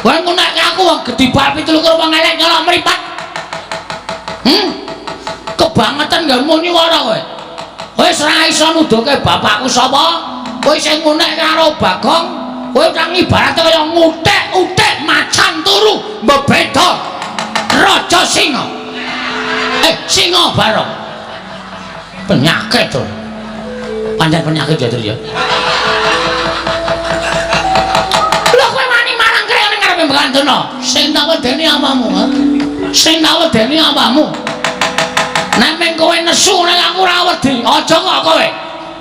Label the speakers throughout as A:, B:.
A: Kowe ngunekke aku wong gedhi bal 27 wong elek nyolok mripat. Kebangetan nggonmu nyuwara kowe. Wis ora iso nuduhke bapakku sapa? Kowe sing ngunekke karo Bagong, kowe kang ibarate kaya ngutik-utik macan turu mbebeda Raja Singa. Singa Barong. Penyakit to. Pancen penyakit ya, Tru ya. Lho kowe wani marang krek ning ngarepe Mbah. Sing tak wedeni apamu, ha? Sing tak wedeni apamu? Nek meng kowe nesu nek aku ora wedi, aja kok kowe.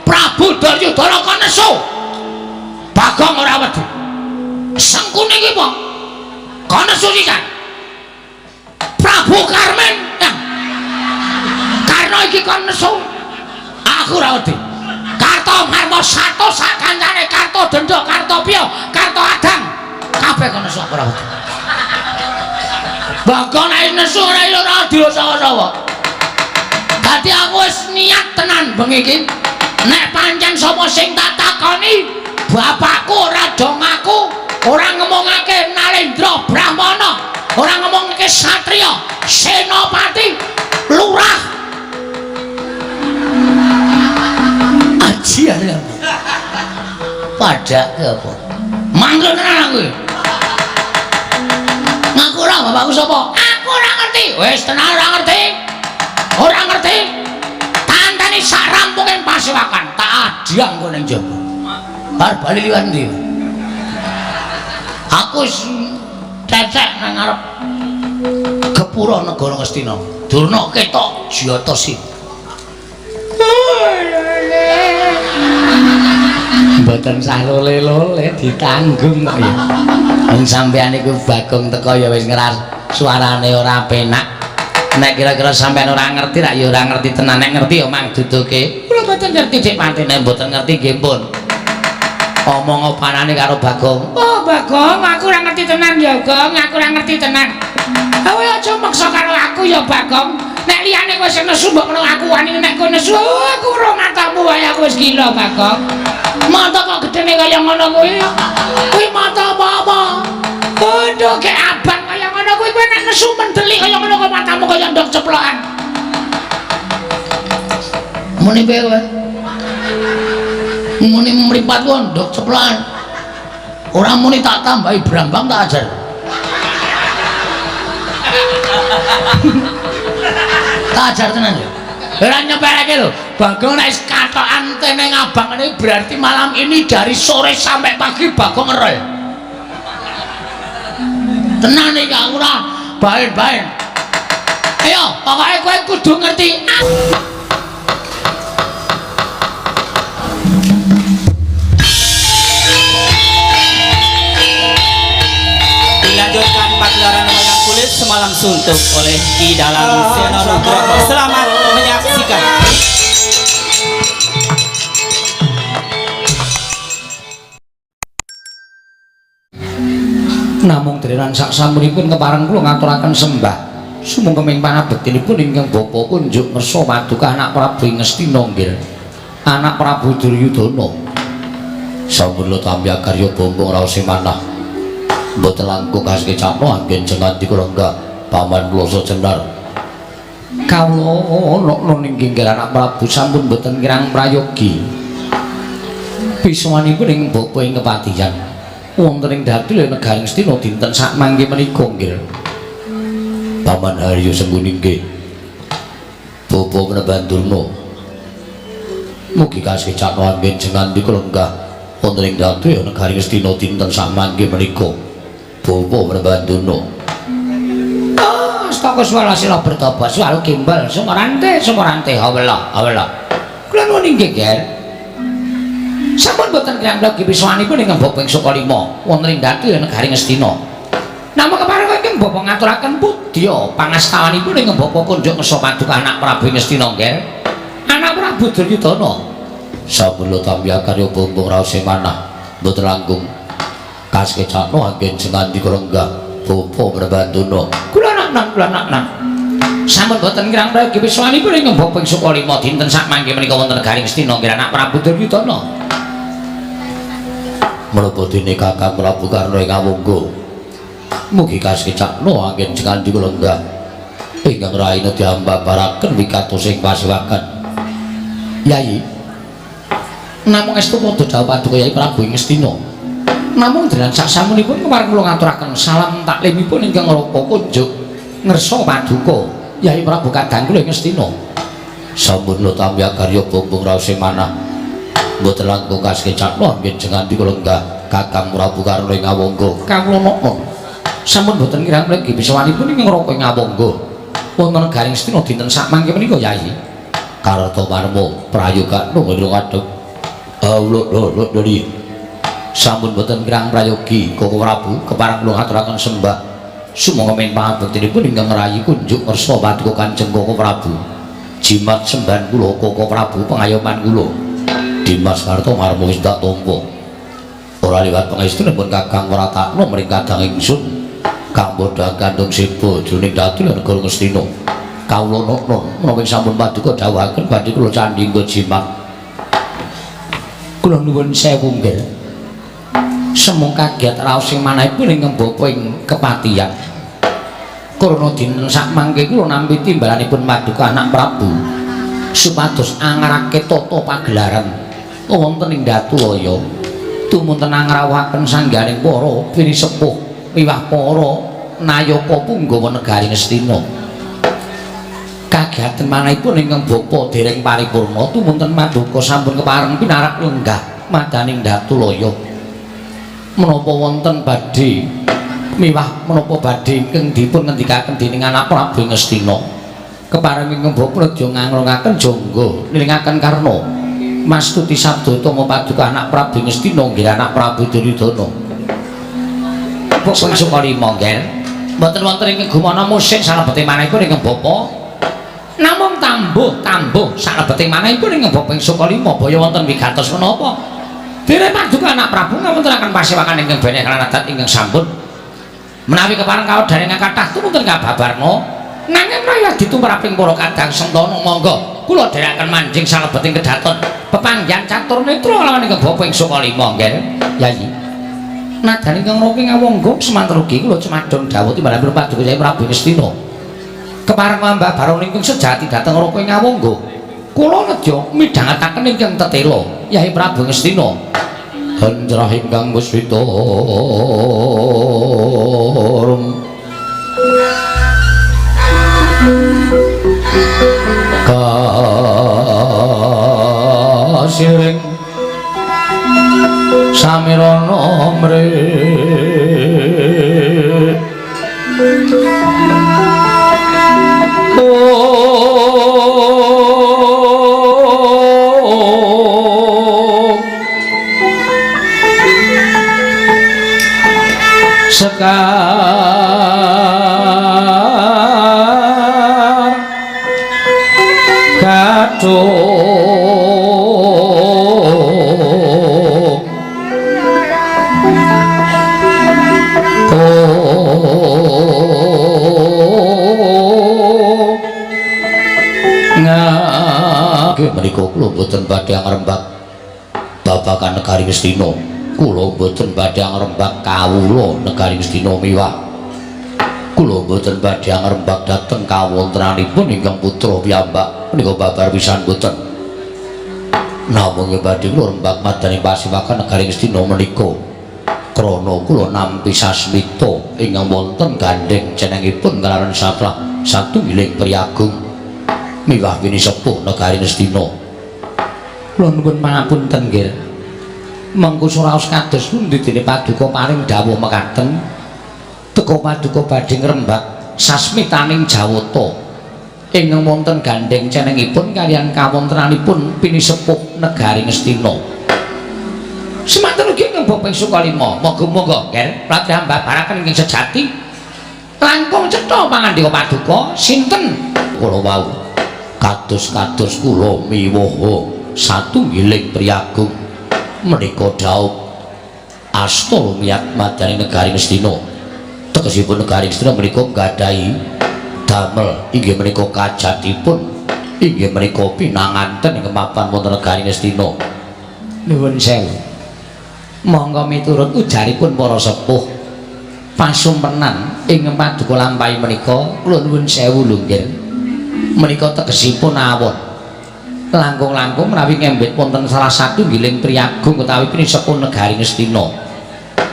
A: Prabu Duryudana kok nesu. Bagong ora wedi. Sengkune iki apa? Kok nesu sisan? Prabu Karmen. Ya. Karena iki kon nesu, aku ora wedi. Karto Marmo satu sak kancane Karto Dendha, Karto Piyo, Karto Adang. Kabeh kon nesu aku ora wedi. Bagong nek nesu ora ora dirosa-rosa. Dadi aku wis niat tenan bengi iki. Nek pancen sapa sing tak takoni, bapakku ora do ngaku, ora ngomongake Nalendra Brahmana, ora ngomongake satriya, senopati, lurah. Aji arep apa? Padake apa? Mangkel tenan aku. Ngaku ora bapakku sapa? Aku ora ngerti. Wis tenan ora ngerti. Ora ngerti. Tantani sak rampunge pasewakan, tak adhiang kowe ning jaba. Bar bali liwat ndi? Aku wis cecek nang ngarep gepura negara Ngastina. Durna ketok jiyata sing.
B: Mboten sah lole-lole ditanggung kok ya. Wong sampeyan iku Bagong teko ya wis ngeras suarane ora penak. Nek kira-kira sampeyan ora ngerti rak ya ora ngerti tenan, nek ngerti ya mang duduke. Kula mboten ngerti Dik Pantene, mboten ngerti nggih pun. Omong opanane karo Bagong.
A: Oh Bagong, aku ora ngerti tenan ya Gong, aku ora ngerti tenan. Kowe aja maksa karo aku ya Bagong. Nek liyane kowe sing nesu mbok menawa aku wani, nek kowe nesu aku ora matamu wae aku wis gila Bagong. Mata kok gedene kaya ngono kuwi. Kuwi mata apa-apa? Bodoh kek abang kaya ngono kuwi kowe nek nesu mendelik kaya ngono kok matamu kaya ndok ceplokan. Muni piye kowe? Muni mripatku ndok ceplokan. Ora muni tak tambahi brambang tak ajar. Tak ajar tenan ya. Ora nyepeleke lho. Bagong nek wis katokan tene ngabang ngene berarti malam ini dari sore sampai pagi Bagong ngerel. Tenan iki aku ora baen-baen. Ayo, pokoke kowe kudu ngerti.
C: Dilanjutkan pagelaran wayang kulit semalam suntuk oleh Ki Dalang Seno Nugroho. Selamat menyaksikan.
B: Namung dherenan sak samunipun kepareng kula ngaturaken sembah sumangga panabektinipun ingkang bapa kunjuk ngersa paduka anak Prabu Ngastina nggih. Anak Prabu Duryudana.
A: Sampun tampi karya bombong raos manah. Mboten langkung kasekecapno anggen jengandika lenggah paman Ploso Jenar.
B: Kawula ana ning inggih anak Prabu sampun mboten kirang prayogi. Pisawanipun ing bapa ing kepatihan. Wonten ing dadi negari Ngastina dinten sak mangke menika nggih.
A: Paman Haryo Sengkuni nggih. Bapa Panembahan Durna. Mugi kasekecapno anggen jengandika lenggah wonten ing dadi negari Ngastina dinten sak mangke menika. Bapa Panembahan Durna.
B: Astaka swara sila bertobat swara gimbal sumarante sumarante hawela hawela. Kula nuwun inggih, Ger. Sampun boten kirang legi pisawanipun ingkang bapa ing Sukalima wonten ing dadi negari Ngastina. Namung kepareng ingkang bapa ngaturaken pudya pangastawanipun ingkang bapa kunjuk ngersa paduka anak Prabu Ngastina, Ger. Anak Prabu Duryudana.
A: Sampun tampi karya bombong raos manah mboten langkung kasekecapno anggen jengandika lenggah bapa Panembahan Durna.
B: Kula nak-nak kula nak-nak. Sampun boten kirang legi pisawanipun ingkang bapa ing Sukalima dinten sak mangke menika wonten negari Ngastina nggih anak Prabu Duryudana.
A: Menapa dene Kakang Prabu Karna ing Awangga Mugi kasekcakna anggen jengandi kula lenggah ingkang raina diambabaraken wigatos ing pasewakan. Yai, namung estu padha dawuh paduka Yai Prabu ing Ngastina. Namung dalan saksamunipun kepareng kula ngaturaken salam taklimipun ingkang raka kunjuk ngersa paduka Yai Prabu kadang kula ing Ngastina. Sampun kula tampi akarya bumbung raos manah. Mboten langkung kasekcakna anggen jengandi kula lenggah Kakang Prabu Karna ing Awangga. Kawula nokno. Sampun boten kirang mligi pisawanipun ingkang raka ing Awangga. Wonten negaring Ngastina dinten sakmangke menika Yai. Karta marma prayogakna ngira ngadeg. Awlok lok doli. Sampun boten kirang prayogi Koko Prabu kepareng kula ngaturaken sembah. Sumangga men pangabektinipun ingkang ngrayi kunjuk ngersa paduka Kanjeng Koko Prabu. Jimat sembahan kula Koko Prabu pengayoman kula. Dimas Karta marma wis tak tampa. Ora liwat pangestunipun Kakang Wratakna mring kadang ingsun kang bodhang kandung seba jroning datu lan negara Ngastina. Kawula nokno menawi sampun paduka dawuhaken badhe kula candhi nggo jimat. Kula nuwun sewu nggih. Semung kaget raos sing manahipun ingkang bapa ing kepatihan. Karana dinten sakmangke kula nampi timbalanipun paduka anak Prabu supados angarake tata pagelaran wonten ing Datulaya. Tumunten angrawuhaken sangganing para pinisepuh miwah para nayaka punggawa negari Ngastina. Kagiatan manahipun ingkang bapa dereng paripurna tumunten paduka sampun kepareng pinarak lenggah madaning Datulaya. Menapa wonten badhe miwah menapa badhe ingkang dipun ngendikaken dening anak Prabu Ngastina. Kepareng ingkang bapa nedya ngangrungaken jangga nilingaken karna mastuti sabda utama paduka anak Prabu Ngastina nggih anak Prabu Duryudana. Bapa ing Sukalima nggih. Mboten wonten ingkang gumana musik salebete manahipun ingkang bapa. Namung tambuh-tambuh salebete manahipun ingkang bapa ing Sukalima baya wonten wigatos menapa. Dene paduka anak Prabu ngawontenaken pasewakan ingkang beneh lan adat ingkang sampun. Menawi kepareng kawedharan ingkang kathah tumunten kababarna nanging menawi ditumraping para kadang sentana monggo kula dherekaken manjing salebeting kedaton pepanggihan catur netra lawan ingkang bapa ing Sukalima nggih Yayi. Nadan ingkang raka ngawangga semanten ugi kula cumadong dawuh timbalanipun paduka Yai Prabu Ngastina. Kepareng mambah barong ingkang sejati dhateng raka ing Awangga. Kula nedya midhangetaken ingkang tetela Yai Prabu Ngastina. Hanjrah ingkang muswita kasiring samirana mrih sekar gadung nggih menika kula mboten badhe ngrembak babagan negari Ngastina. Kula mboten badhe ngrembak kawula negari Ngastina miwah kula mboten badhe ngrembak dhateng kawontenanipun ingkang putra piyambak menika babar pisan mboten. Namung badhe kula rembak madani pasewakan negari Ngastina menika krana kula nampi sasmita ingkang wonten gandheng cenengipun kalawan salah satunggiling priyagung miwah pinisepuh negari Ngastina. Kula nuwun pangapunten nggih. Mengko suraos kados pundi dene paduka paring dawuh mekaten teka paduka badhe ngrembak sasmitaning Jawata ingkang wonten gandheng cenengipun kaliyan kawontenanipun pinisepuh negari Ngastina. Semanten ugi ingkang bapa ing Sukalima, moga-moga nggih pratya mbabaraken ingkang sejati langkung cetha pangandika paduka sinten kula wau kados-kados kula miwoha satunggiling priyagung menika dhaup asta lumiyat madani negari Ngastina. Tegesipun negari Ngastina menika nggadahi damel inggih menika kajatipun inggih menika pinanganten ing mapan wonten negari Ngastina. Nuwun sewu. Monggo miturut ujaripun para sepuh
B: Pasumpenan ing paduka lampahi menika kula nuwun sewu lho nggih. Menika tegesipun awon. Langkung-langkung menawi ngembet wonten salah satunggiling priyagung utawi pinisepuh negari Ngastina.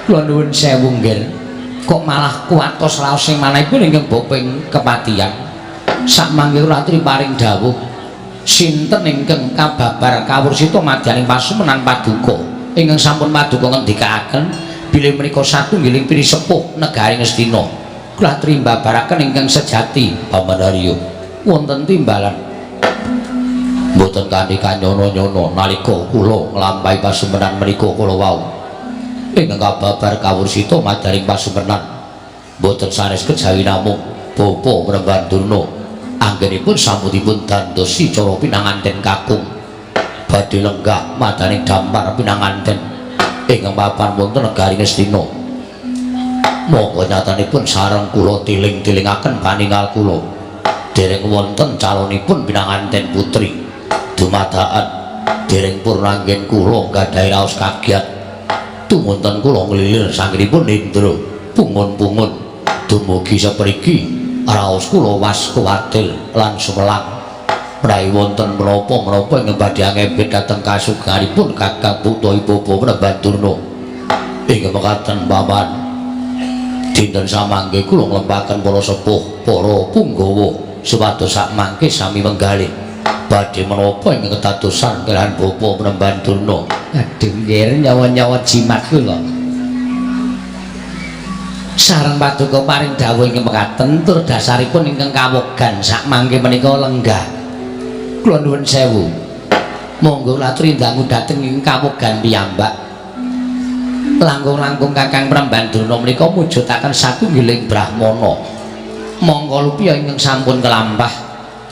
B: Kula nuwun sewu nggih. Kok malah kuwatos raos sing manahipun ingkang boping kepatihan. Sakmangke kula aturi paring dawuh sinten ingkang kababar kawursita madyaning pasumenan paduka ingkang sampun paduka ngendikaaken bilih menika satunggiling pinisepuh negari Ngastina. Kula aturi mbabaraken ingkang sejati Paman Haryo. Wonten timbalan mboten kanthi kanyono-nyono nalika kula nglampahi pasumenan menika kula wau ingkang kababar kawursita madyaning pasumenan mboten sanes kejawi namung Bapa Panembahan Durna anggenipun sampun dandosi cara pinanganten kakung badhe lenggah madaning dampar pinanganten ingkang papan wonten negari Ngastina. Monggo nyatanipun sareng kula tiling-tilingaken paningal kula dereng wonten calonipun pinanganten putri dumadaan dereng purnanggen kula gadahi raos kagiat tumunten kula nglilir sanggenipun indra pungun-pungun dumugi sepriki raos kula was kuwatil lan sumelang menawi wonten menapa-menapa ingkang badhe angembet dhateng kasugaripun Kakang Buta Bapa Panembahan Durna. Ingkang mekaten paman dinten samangke kula nglempaken para sepuh para punggawa supados sakmangke sami menggalih badhe menapa ingkang kedadosan kalihan Bapa Panembahan Durna.
A: Aduh nggih nyawa-nyawa jimat kula.
B: Sareng paduka paring dawuh ingkang mekaten tur dasaripun ingkang kawogan sakmangke menika lenggah. Kula nuwun sewu. Monggo latri dangu dhateng ing kawogan piyambak. Langkung-langkung Kakang Panembahan Durna menika mujudaken satunggiling brahmana. Monggo lupiya ingkang sampun kelampah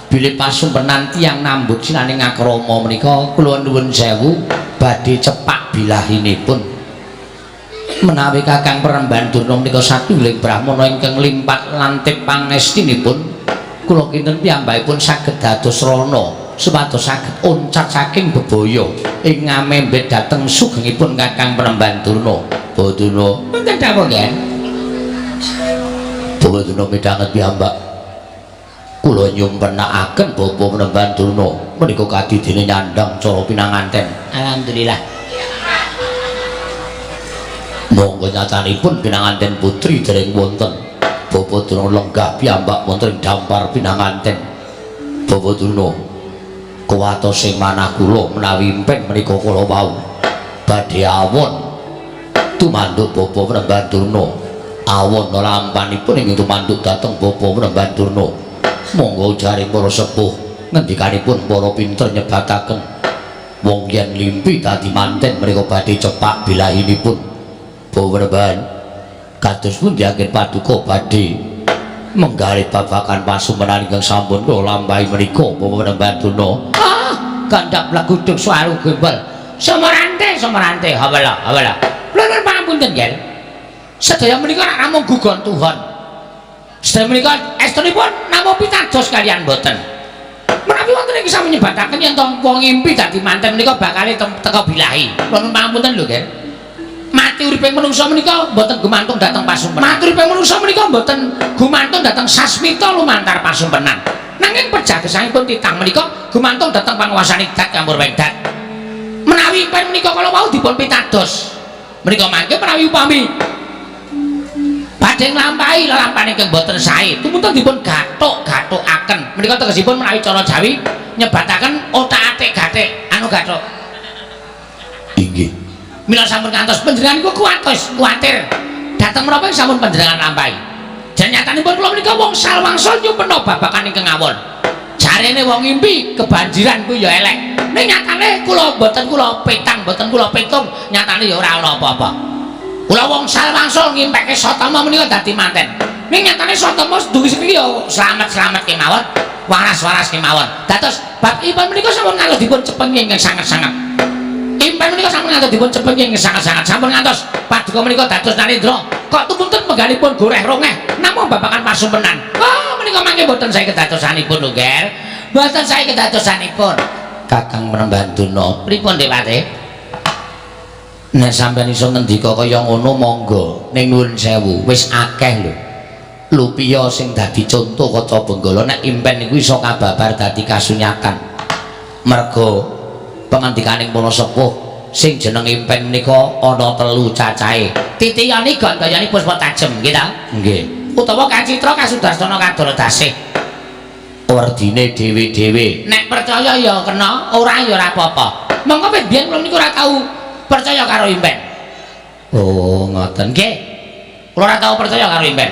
B: bilih pasumpenan tiyang nambut sinaning akrama menika kula nuwun sewu badhe cepak bilahinipun. Menawi Kakang Panembahan Durna menika satunggiling brahmana ingkang limpat lantip pangestinipun kula kinten piyambakipun saged dados rana supados saged oncat saking bebaya ing ngamembet dhateng sugengipun Kakang Panembahan Durna. Baduna
A: Wonten dawuh nggih.
B: Baduna midhanget piyambak kula nyumpenakaken Bapa Panembahan Durna menika kadidene nyandhang cara pinanganten.
A: Alhamdulillah.
B: Monggo nyatanipun pinanganten putri dereng wonten. Bapa Durna lenggah piyambak wonten ing dampar pinanganten. Bapa Durna kuwatos sing manah kula menawi impen menika kula wau badhe awon tumanduk Bapa Panembahan Durna. Awon lampanipun ing tumanduk dhateng Bapa Panembahan Durna. Monggo jare para sepuh ngendikanipun para pinter nyebataken wong yen limpi dadi manten menika badhe cepak bilahinipun. Bapa Panembahan kados pundi anggen paduka badhe menggalih babagan pasumenan ingkang sampun kula lampahi menika Bapa Panembahan Durna.
A: Ah, gandhak bleguduk suaru gembel. Sumrante sumrante hawala hawala. Kula nuwun pangapunten nggih. Sedaya menika rak namung gugon Tuhan. Sedaya menika estunipun namung pitados kalian boten. Menawi wonten ing sami nyebataken yen to wong ngimpi dadi manten menika bakale teka bilahi. Kula nuwun pangapunten lho nggih. Mati uriping manungsa menika mboten gumantung dhateng pasumpenan. Mati uriping manungsa menika mboten gumantung dhateng sasmita lumantar pasumpenan. Nanging pejagesangipun titang menika gumantung dhateng panguwasaning dat campur wengdat. Menawi impen menika kala wau dipun pitados. Menika mangke menawi upami badhe nglampahi lelampahan ingkang boten sae, tumunten dipun gathuk-gathukaken. Menika tegesipun menawi cara Jawi nyebataken otak-atik gathik anu gathuk.
B: Inggih.
A: Mila sampun ngantos panjenengan niku kuwatos, kuwatir dhateng menapa sampun panjenengan lampahi. Jan nyatanipun kula menika wong salwangsa nyumpena babagan ingkang awon. Jarene wong ngimpi kebanjiran kuwi ya elek. Ning nyatane kula mboten kula petang, mboten kula pitung, nyatane ya ora ana apa-apa. Kula wong salwangsa ngimpeke Satama menika dadi manten. Ning nyatane Satama dugi saiki ya slamet-slamet kemawon, waras-waras kemawon. Dados bab impen menika sampun ngantos dipun cepengi ingkang sanget-sanget. Impen menika sampun ngantos dipun cepengi ingkang sanget-sanget. Sampun ngantos paduka menika dados Narendra. Kok tumunten penggalipun goreh rongeh namung babagan pasumpenan. Oh, menika mangke mboten sae kedadosanipun lho, Ger. Mboten sae kedadosanipun.
B: Kakang Panembahan Durna,
A: pripun Dewate?
B: Nek sampeyan iso ngendika kaya ngono monggo. Ning nuwun sewu, wis akeh lho. Lupiya sing dadi conto kaca Benggala nek impen niku iso kababar dadi kasunyatan. Merga pangandikaning para sepuh sing jeneng impen menika ana telu cacahe.
A: Titiyani gandayani puspa tajem, nggih ta?
B: Nggih.
A: Utawa kacitra kasudastana kadara dasih.
B: Werdine dhewe-dhewe.
A: Nek percaya ya kena, ora ya ora apa-apa. Monggo wit biyen kula niku ora tau percaya karo impen.
B: Oh, ngoten.
A: Nggih. Kula ora tau percaya karo impen.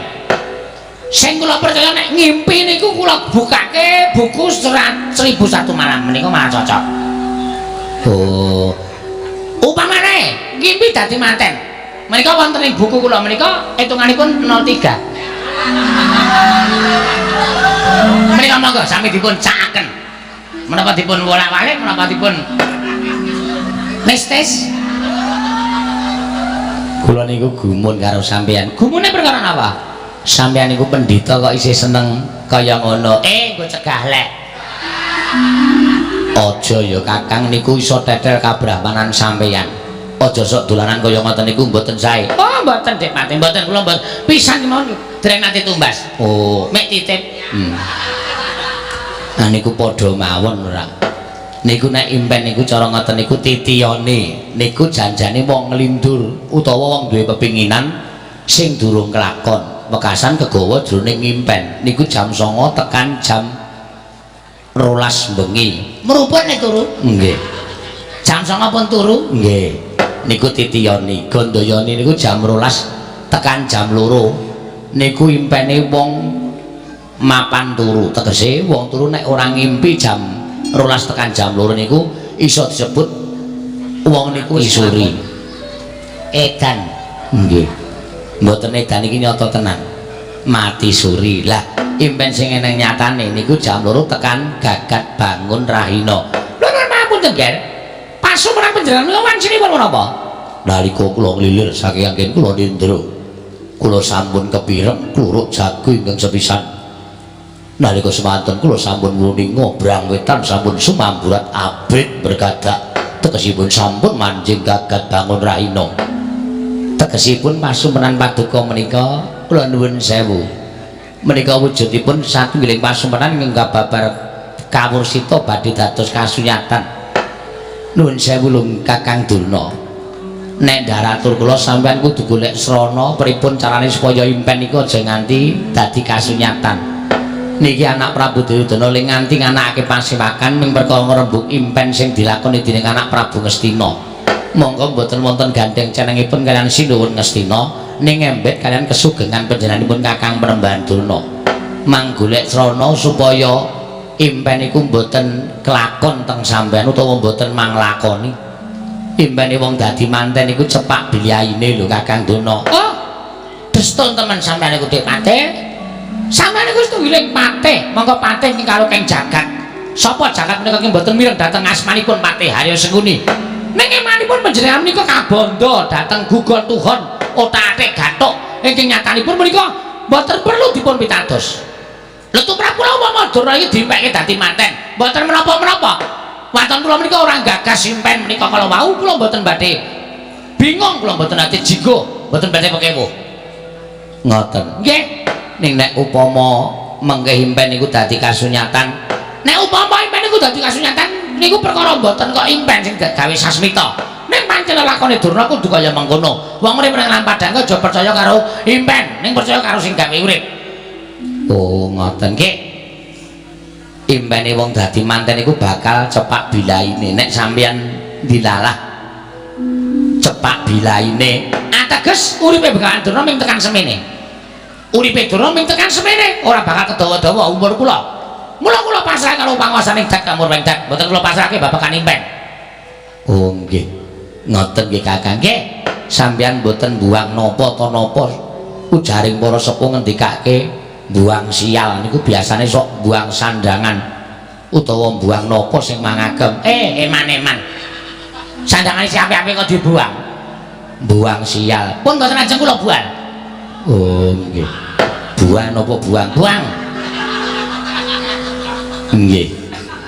A: Sing kula percaya nek ngimpi niku kula bukake buku 1001 malam menika malah cocok.
B: Oh,
A: Upamane ngimpi dadi manten. Menika wonten ing buku kula menika hitunganipun 03. Menika monggo sami dipun cakaken. Menapa dipun wolak-walik, menapa dipun mistis?
B: Kula niku gumun karo sampeyan.
A: Gumune perkara napa?
B: Sampeyan niku pendhita kok isih seneng kaya ngono.
A: Nggo cegah lek.
B: Aja ya Kakang, niku iso tetel kabrahmanan sampeyan. Aja sok dolanan kaya ngoten niku mboten sae.
A: Oh, mboten Dik Mati, mboten kula mboten. Pisan mawon dereng nate tumbas.
B: Oh,
A: Mek titip.
B: Nah niku padha mawon ora. Niku nek impen niku cara ngoten niku titiyane niku janjane wong nglindur utawa wong duwe pepinginan sing durung kelakon. Wekasan kegawa jroning impen niku jam 09.00 tekan jam 12 bengi.
A: Mruput nek turu.
B: Nggih.
A: Jam 09.00 pun turu.
B: Nggih. Niku titiyane. Gandayane niku jam 12 tekan jam 2. Niku impene wong mapan turu. Tegese wong turu nek ora ngimpi jam 12 tekan jam 2 niku iso disebut wong niku suri.
A: Edan.
B: Nggih. Mboten edan iki nyata tenan. Mati suri. Lah, impen sing eneng nyatane niku jam 2 tekan gagat bangun rahina.
A: Lho ngapunten, Ger. Pasumenan panjenengan menika wancinipun menapa?
B: Nalika kula nglilir saking anggen kula nindra, kula sampun kepireng kluruk jago ingkang sepisan. Nalika semanten kula sampun wuninga brang wetan sampun sumamburat abrit berkadak, tegesipun sampun manjing gagat bangun rahina. Tegesipun pasumenan paduka menika kula nuwun sewu. Menika wujudipun satunggiling pasumenan ingkang kababar kawursita badhe dados kasunyatan. Nuwun sewu lho Kakang Durna. Nek ndaratur kula sampeyan kudu golek srana pripun carane supaya impen niku aja nganti dadi kasunyatan. Niki anak Prabu Duryudana ling nganti nganakake pasewakan ming perkara ngrembug impen sing dilakoni dening anak Prabu Ngastina. Monggo mboten wonten gandheng cenengipun kaliyan Sinuwun Ngastina ning embet kaliyan kesugengan panjenenganipun Kakang Panembahan Durna. Mang golek srana supaya impen iku mboten kelakon teng sampeyan utawa mboten manglakoni. Impene wong dadi manten iku cepak biliaine lho Kakang Durna.
A: Oh, destun temen sampeyan iku Dik Patih. Sampeyan iku setunggiling patih, monggo patih ing karo keng jagat. Sapa jagat menika ki mboten mireng dhateng asmanipun Patih Harya Sengkuni. Ning emanipun panjenengan menika kabandha dhateng gugon tuhon otak-atik gathuk ingkang nyatanipun menika mboten perlu dipun pitados. Lho tumrap kula umpama Durna iki dimpekke dadi manten, mboten menapa-menapa. Waton kula menika ora gagas impen menika kala wau kula mboten badhe bingung, kula mboten ate jigo, mboten badhe pekewuh.
B: Ngoten.
A: Nggih.
B: Ning nek upama mengke impen niku dadi kasunyatan,
A: nek upama impen niku dadi kasunyatan niku perkara mboten kok impen sing gawe sasmita. Ning pancen lakone Durna kudu kaya mengkono. Wong urip nang padang aja percaya karo impen, ning percaya karo sing gawe urip.
B: Oh, ngoten nggih. Impene wong dadi manten iku bakal cepak bilaine. Nek sampeyan dilalah cepak bilaine,
A: ateges uripe Begawan Durna ming tekan semene. Uripe Durna ming tekan semene, ora bakal kedawa-dawa umur kula. Mula kula pasrah karo panguwasaning Dat Kamur Wengdat, mboten kula pasrahke babagan impen.
B: Oh nggih. Ngoten nggih Kakang.
A: Nggih.
B: Sampeyan mboten buang napa ta napa ujaring para sepuh ngendikake buang sial niku biasane sok buang sandangan utawa buang napa sing mangagem.
A: Eman-eman. Sandangane si apik-apik kok dibuang.
B: Buang sial.
A: Pun mboten ajeng kula buang.
B: Oh nggih. Buang napa buang?
A: Buang.
B: Nggih.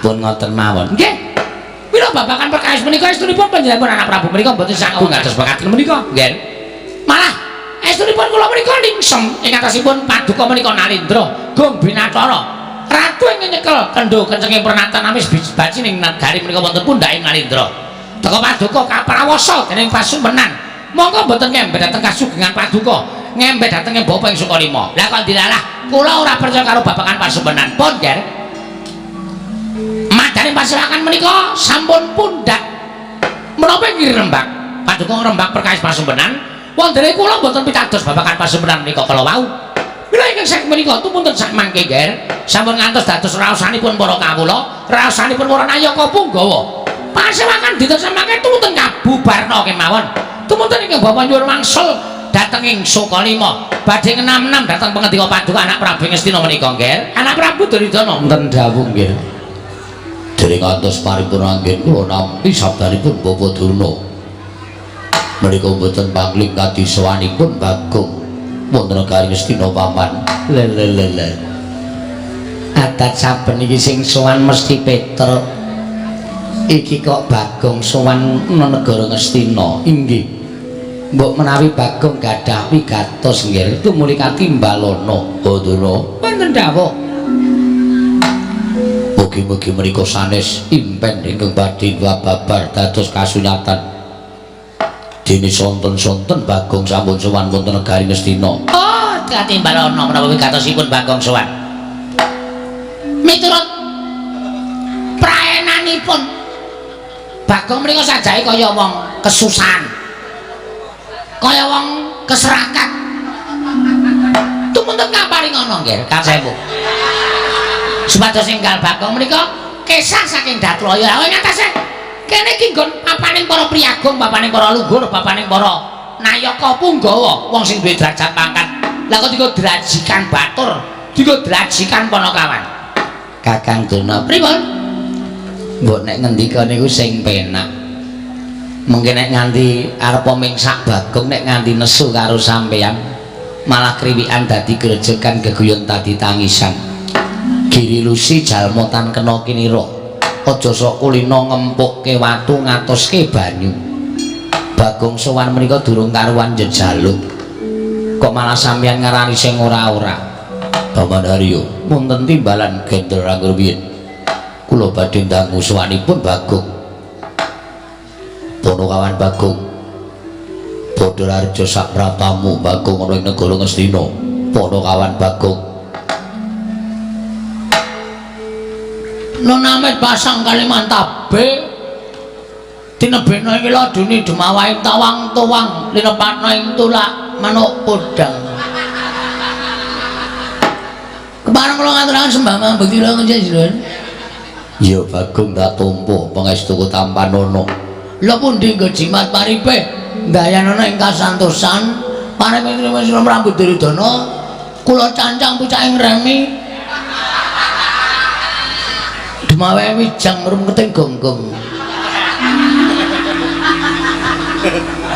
B: Pun ngoten mawon.
A: Nggih. Pira babagan perkawis menika estunipun panjenenganipun anak Prabu menika mboten sagung ngantos mekaten menika, nggih. Malah estunipun kula menika lingsem ing atasipun paduka menika Nalindra Gong Binacara. Ratu ingkang nyekel kendho kencenging pernatan amis baci ning nagari menika wonten pundhaking Nalindra. Teka paduka kaprawasa dening pasumpenan. Monggo mboten ngembet dhateng kasugengan paduka, ngembet dhateng bapa ing Sukalima. Lah kok dilalah kula ora percaya karo babagan pasumpenan. Pun, Ger. Madane pasewakan menika sampun pundhak. Menapa nggih rembak? Paduka ngrembak perkawis pasumpenan. Wondene kula mboten pitados babagan pasumpenan menika kala wau. Mila ingkang sak menika tumunten sak mangke, Ger. Sampun ngantos dados raosanipun para kawula, raosanipun para nayaka punggawa. Pasewakan dinten samangke tumunten kabubarna kemawon. Tumunten ingkang bapa nyuwun wangsul dhateng ing Sukalima. Badhe ngenam-enam dhateng pangendika paduka anak Prabu Ngastina menika, Ger. Anak Prabu Duryudana.
B: Wonten dawuh, nggih. Dereng ngantos paripurna anggen kula nampi sabdanipun Bapak Durna. Menika mboten pangling kadisowanipun Bagong wonten negari Ngastina paman. Le le le le. Adat saben iki sing sowan mesti Petruk. Iki kok Bagong sowan nang negara Ngastina. Inggih. Mbok menawi Bagong gadah wigatos nggih tumuli katimbalana. Oh Durna.
A: Wonten dawuh.
B: Mugi-mugi menika sanes impen ingkang badhe babar dados kasunyatan. Dene sonten-sonten Bagong sampun sowan wonten negari Ngastina.
A: Oh, katimbalana menapa wigatosipun Bagong sowan. Miturut praenanipun Bagong menika sajahe kaya wong kesusahan. Kaya wong keserakat. Tumunten kaparingono nggih, Kang Sewu. Supados enggal Bagong menika kesah saking Datlaya. Ing atase kene iki nggon papaning para priyagung, papaning para luhur, papaning para nayaka punggawa, wong sing duwe derajat pangkat. Lah kok dienggo drajikan batur, dienggo drajikan panakawan.
B: Kakang Durna,
A: Pripun?
B: Mbok nek ngendika niku sing penak. Mungkin nek nganti arep mingsak Bagong nek nganti nesu karo sampeyan malah kriwikan dadi grejegan geguyon dadi tangisan. Giri Lusi jalma tan kena kinira. Aja sok kulina ngempukke watu ngatoske banyu. Bagong sowan menika durung karuan njejaluk. Kok malah sampeyan ngarani sing ora-ora. Paman Haryo, wonten timbalan Gendra Rangruwiyin. Kula badhe ndangu sowanipun Bagong. Ponokawan Bagong. Padha rareja sak pratamu Bagong ana ing negara Ngastina. Ponokawan Bagong.
A: Nonamit pasang Kalimantabe tinebena iki ladune dumawaing tawang tuwang linepatna ing tulak manuk podang. Kepareng kula ngaturaken sembah mambekti kula njenengan.
B: Ya Bagong tak tampa pangestuku tampanana.
A: Lha pundi nggo jimat paripe ndayanana ing kasantosan paring sira Prabu Duryudana kula cancang pucaking remi dumawe wijang rumketing gonggong.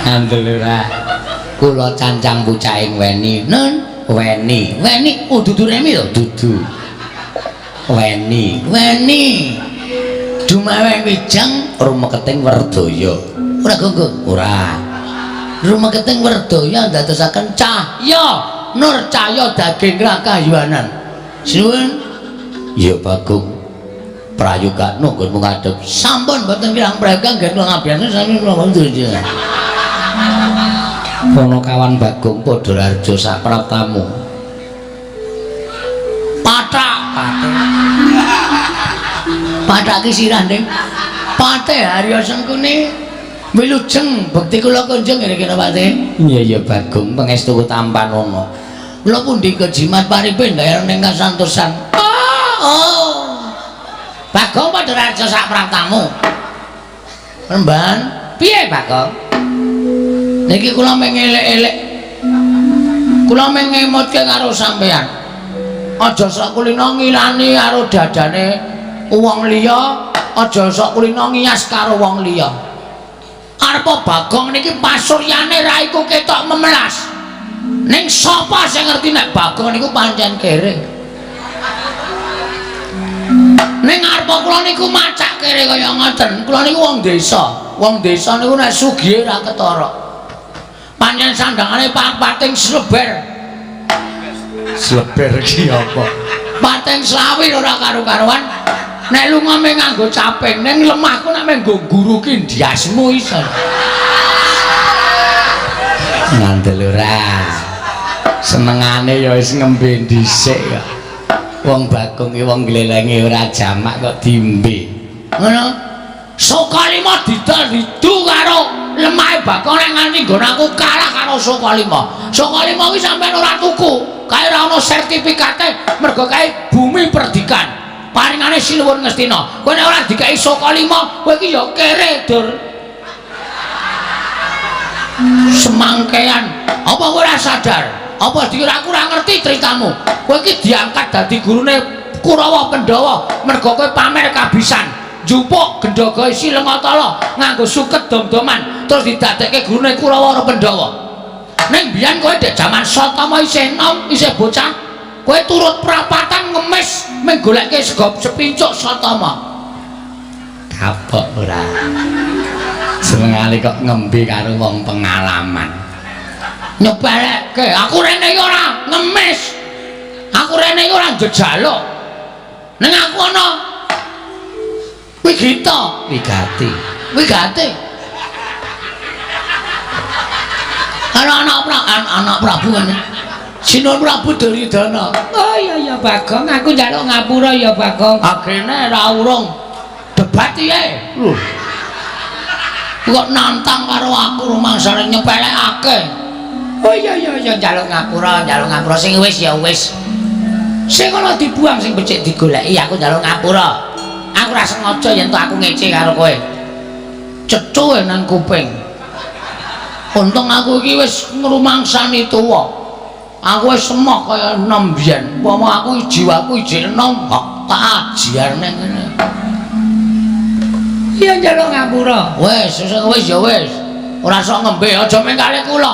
B: Andel ora. Kula cancang pucaking weni.
A: Nun
B: Weni.
A: Weni oh dudu remi to?
B: Dudu. Weni.
A: Weni dumawe wijang
B: rumeketing werdaya.
A: Ora gonggong?
B: Ora.
A: Rumeketing werdaya ndadosaken cahya nur cahya daging rakayuwanan. Suwun.
B: Ya Bagong. Prayogakno nggonmu ngadhep.
A: Sampun mboten kirang prayoga nggih kula ngabiyane sami kula mundur.
B: Ponokawan Bagong padha raja sak praptamu.
A: Pathak, pathak. Pathak ki sirah, Ning. Pate Harya Sengkuni wilujeng bekti kula kunjung ngene kene Pate.
B: Iya ya Bagong pangestuku tampanana.
A: Kula pundi kejimat paripe ndayane ning kasantosan. Oh, oh. Bagong padha raja sak praptamu. Remban, piye Bagong? Niki kula mung elek-elek. Kula mung ngemutke karo sampeyan. Aja sok kulina ngilani karo dadane wong liya, aja sok kulina ngiyas karo wong liya. Arepa Bagong niki pasuryane raiku ketok memelas. Ning sapa sing ngerti nek Bagong niku pancen kere? Ning ngarep kula niku macak kere kaya ngoten. Kula niku wong desa. Wong desa niku nek sugihe ora ketara. Pancen sandangane pating sleber.
B: Sleber ki apa?
A: Pating slawir ora karu-karuan. Nek lunga mung nganggo caping, ning lemahku nek mung nggo nguruki ndiasmu iso.
B: Ngandel ora. Senengane ya wis ngembe dhisik kok. Wong Bagong ki wong glelenge ora jamak kok diombe.
A: Ngono. Sukalima didol didu karo lemahe Bagong nek nganti nggon aku kalah karo Sukalima. Sukalima kuwi sampean ora tuku, kae ora ana sertifikate mergo kae bumi perdikan. Paringane Sinuwun Ngastina. Kowe nek ora dikeki Sukalima, kowe iki ya kere, Dur. Semangkean. Apa kowe ora sadar? Apa dikira aku ora ngerti ceritamu? Kowe iki diangkat dadi gurune Kurawa Pandhawa mergo kowe pamer kabisan. Njupuk gendhaga isi Lengatala nganggo suket dom-doman terus didadekke gurune Kurawa karo Pandhawa. Ning biyen kowe dek jaman Satama isih enom, isih bocah, kowe turut prapatan ngemis mung goleke sego sepincuk Satama.
B: Kapok ora. Senengane kok ngembe karo wong pengalaman.
A: Nyepelekke, aku rene iki ora ngemis. Aku rene iki ora njejaluk. Ning aku ana wigita,
B: wigati.
A: Wigati. Ana anak Prabu kan. Sinuwun Prabu Duryudana.
B: Oh iya iya Bagong, aku njaluk ngapura ya Bagong.
A: Akhirnya ora urung debat piye? Lho. Kok nantang karo aku rumangsane nyepelekake.
B: Oh iya iya iya njaluk ngapura sing wis ya wis. Sing ana dibuang sing becik digoleki aku njaluk ngapura. Aku ora sengaja yen to aku ngece karo kowe.
A: Cecuhe nang kuping. Untung aku iki wis ngrumangsani tuwa. Aku wis emoh kaya enom biyen. Umpama aku jiwaku ijik enom, kok tak ajarne ngene.
B: Iya njaluk ngapura.
A: Wis, wis ya wis. Ora sok ngembe, aja mung kali kula.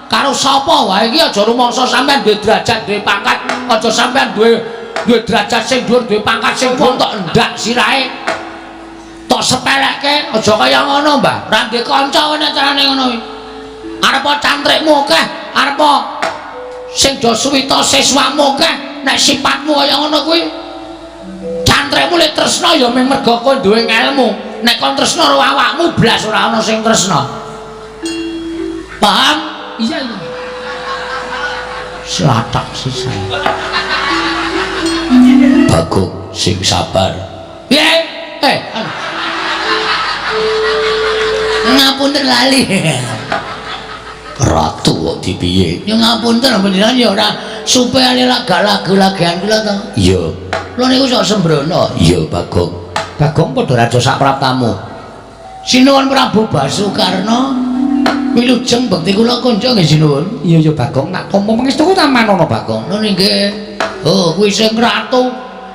A: Karo sapa wae iki aja rumangsa sampean duwe derajat, duwe pangkat, aja sampean duwe derajat sing dhuwur, duwe pangkat sing dhuwur tok endak sirahe. Tok sepelekke, aja kaya ngono, Mbah. Ora duwe kanca nek carane ngono kuwi. Arep cantrikmu akeh, arep sing do suwita siswamu akeh, nek sifatmu kaya ngono kuwi cantrikmu lek tresna ya mung mergo kowe duwe ngelmu. Nek kon tresna karo awakmu blas ora ana sing tresna. Paham?
B: Iya iya.
A: Slatak sisan. Bagong sing sabar. Piye? Ngapunten lali. Ratu kok dipiye? Ya ngapunten panjenengan ya ora supaya lagak lagu-lagian kula to. Iya. Kula niku sok sembrono. Iya, Bagong. Bagong padha raja sak praptamu. Sinuwun Prabu Basukarna wilujeng bekti kula kanca nggih sinuwun.
B: Iya iya Bagong, nak tampa pangestuku tamanono Bagong.
A: Ngono nggih. Oh, kuwi sing ratu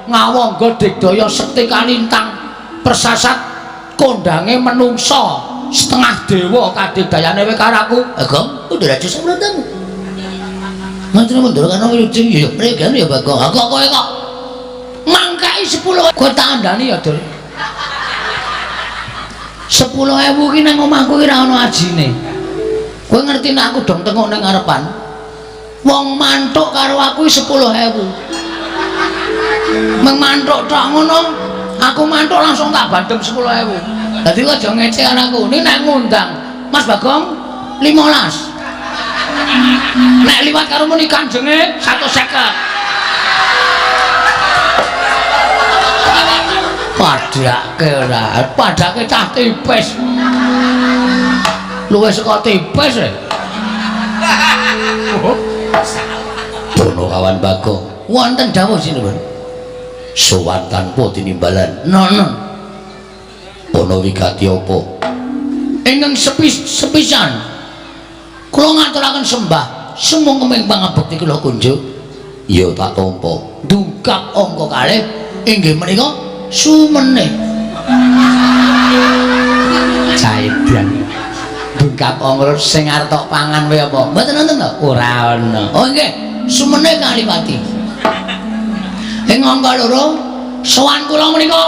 A: ngawangga digdaya sekti kalintang persasat kondange menungsa setengah dewa kadigdayane kowe karo aku. Bagong, kudu raja sak praptamu. Ngoten mundur kana wilujeng ya mrene ya Bagong. Ha kok kowe kok mangkai 10 kowe tak andani ya, Dur. 10.000 ki nang omahku ki ora ana ajine. Kowe ngerti nek aku dong tengok nang ngarepan. Wong mantuk karo aku 10.000. Meng mantuk tok ngono, aku mantuk langsung tak bandem 10.000. Dadi kok aja ngece karo aku. Ini nek ngundang Mas Bagong 15. Nek liwat karo muni kanjenge 150. Padhake ora, padhake cah tipis. Luwih saka tipis e.
B: Dono kawan Bagong,
A: wonten dawuh sinuwun.
B: Sowan tanpa tinimbalan.
A: Nono.
B: Ana wigati apa?
A: Ingkang sepisan kula ngaturaken sembah sumangga pangabekti kula kunjuk.
B: Ya tak tampa.
A: Dungkap angka kalih inggih menika sumene.
B: Caidan. Dungkap angka sing arep tok pangan kowe apa?
A: Mboten wonten to?
B: Ora ana.
A: Oh nggih, sumene Kalipati. Ing angka loro Sowan kula menika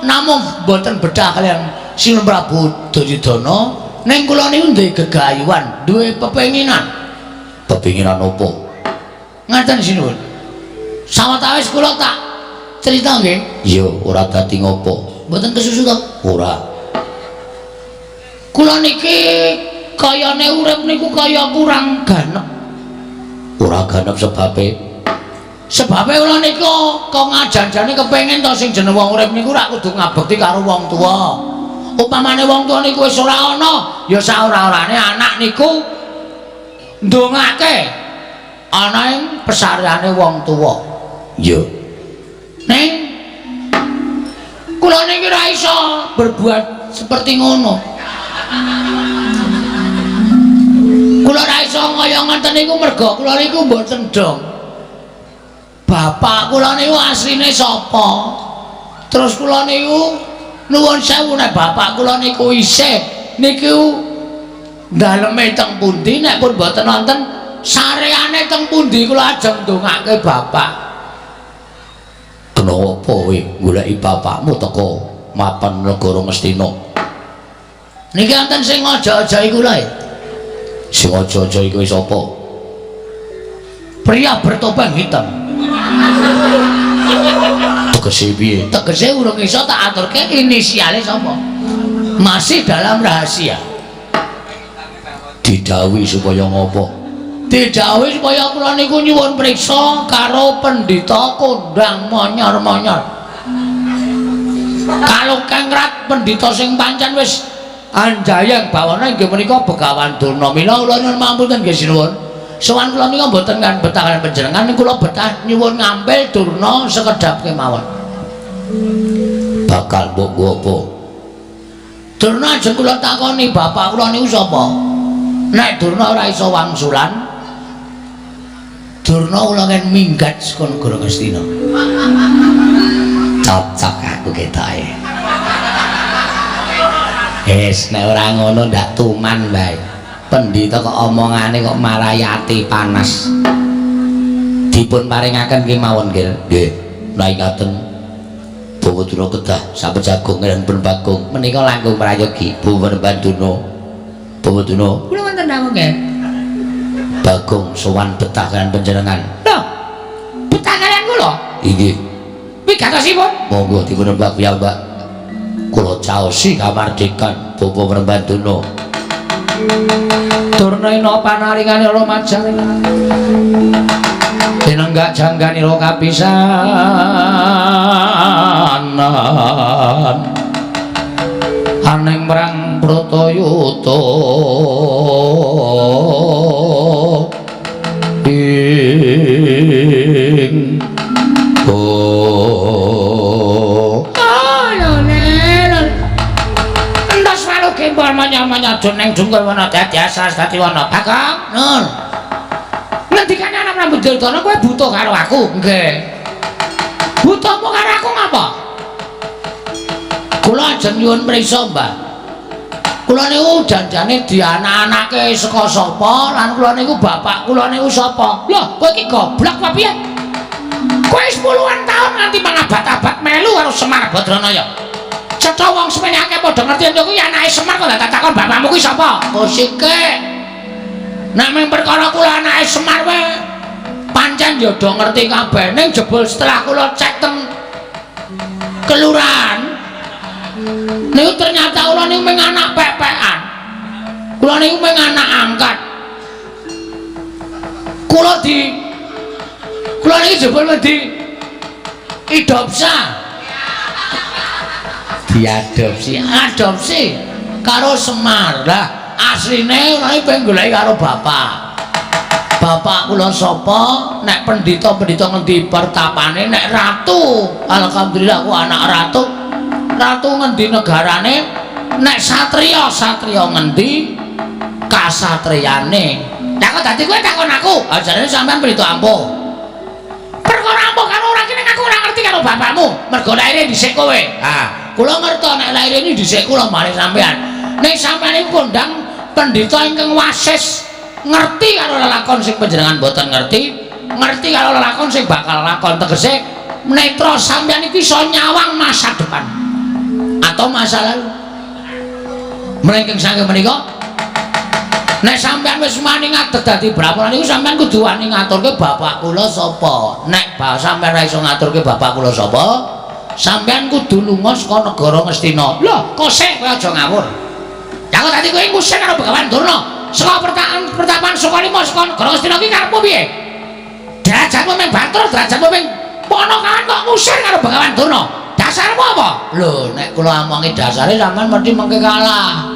A: namung mboten betah kaliyan Sinuwun Prabu Duryudana, ning kula niku duwe gegayuhan, duwe pepenginan.
B: Pepinginan opo?
A: Ngaten sinuwun. Sawetawis kula tak cerita nggih.
B: Iya, ora dadi ngopo.
A: Mboten kesusu to?
B: Ora.
A: Kula niki kayane urip niku kaya kurang ganep.
B: Ora ganep sebabe?
A: Sebabe kula niku kok ngajan-jane kepengin to sing jeneng wong urip niku rak kudu ngabekti karo wong tuwa. Upamane wong tuwa niku wis ora ana, ya saora-orane anak niku ndongake ana ing pesareane wong tuwa.
B: Iya.
A: Ning kula niki ora iso berbuat seperti ngono. Kula ora iso kaya ngoten niku merga kula niku mboten dong. Bapak kula niku asline sapa? Terus kula niku nuwun sewu nek bapak kula niku isih niku daleme teng pundi, nek pun mboten wonten sareane teng pundi kula ajeng ndongake bapak.
B: Kena apa kowe goleki bapakmu teko mapan negara Ngastina?
A: Niki wonten sing aja-aja kula e.
B: Sing aja-aja iku sapa?
A: Pria bertopeng hitam.
B: Tegese piye?
A: Tegese urung iso tak aturke inisiale sapa. Masih dalam rahasia.
B: Didhawuhi supaya ngopo?
A: Didhawuhi supaya kula niku nyuwun priksa karo pendhita kondang monyor-monyor. Kalokengrat pendhita sing pancen wis anjayeng bawana inggih menika Begawan Durna. Mila kula nyuwun pangapunten nggih sinuwun. Sowan kula nika mboten kan betah kaliyan panjenengan, kula betah nyuwun ngampil Durna sekedhap kemawon.
B: Bakal mbok nggo apa?
A: Durna ajeng kula takoni bapak kula niku sapa? Nek Durna ora iso wangsulan, Durna kula ngen minggat saka negara Ngastina.
B: Cocok aku ketoke. Wis nek ora ngono ndak tuman bae. Pendhita kok omongane kok marai ati panas. Dipun paringaken kemawon nggih. Nggih, nek ngaten Bawaduna kedah sapejagung lan pun Bagong menika langkung prayogi Bawa Durna. Bawaduna
A: kula wonten dawuh nggih.
B: Bagong sowan betah kaliyan panjenengan.
A: Lho, betah kaliyan kula?
B: Inggih.
A: Wigatosipun?
B: Monggo dipun rembag piyambak. Kula caosi kamardikan Bapak Prembanduna.
A: Durna ina panaringane lumajang. Tinenggak jangganira kapisanan. Aning marang Bratayuda ing oh entos walu gembol manya-manya jeneng jungkul wana dadi asas dadi wana Bagong nun ngendikane anak Prabu Duryudana kowe butuh karo aku nggih butuhmu karo aku ngapa? Kula ajeng nyuwun priksa Mbah. Kula niku janjane dianak-anake saka sapa lan kula niku bapak kula niku sapa? Lho, kowe iki goblok apa piye? Kowe 10-an tahun nganti mangabad-abad melu karo Semar Badranaya. Cetha wong semene akeh padha ngerti yen kuwi anake Semar kok tak takon bapakmu kuwi sapa? Kosike. Nek mung perkara kula anake Semar wae pancen ya do ngerti kabeh ning jebul setelah kula cek teng kelurahan niku ternyata kula niku mung anak pek-pekan. Kula niku mung anak angkat. Kula niki jebul di idopsa. Diadopsi, adopsi karo Semar. Lah asline kula niku pengen goleki karo bapak. Bapak kula sapa? Nek pendhita-pendhita ngendi pertapane, nek ratu, alhamdulillah aku anak ratu. Ratu ngendi negarane, nek satriya satriya ngendi kasatriyane. Lah kok dadi kowe takon aku? Ajarane sampean pendhita ampuh. Perkara ampuh karo ora kene aku ora ngerti karo bapakmu, mergo laire dhisik kowe. Ha, kula ngerti nek laire ini dhisik kula mari sampean. Nek sampean iku kondang pendhita ingkang wasis, ngerti karo lelakon sing panjenengan boten ngerti, ngerti karo lelakon sing bakal lakon, tegese Netra sampeyan iki iso nyawang masa depan atau masa lalu. Mlengking saking menika nek sampeyan wis wani ngadeg dadi brahmana niku sampeyan kudu wani ngaturke bapak kula sapa. Nek sampeyan ora iso ngaturke bapak kula sapa, sampeyan kudu lunga saka negara Ngastina. Lho, kosek kowe aja ngawur. Ya kok dadi kowe ngusir karo Begawan Durna saka pertapaan Sukalima saka negara Ngastina iki karepmu piye? Derajatmu mung Bathara, derajatmu mung Ponokawan kok ngusir karo Begawan Durna. Dasarmu apa? Lho, nek kula omongi dasare sampeyan mesti mengke kalah.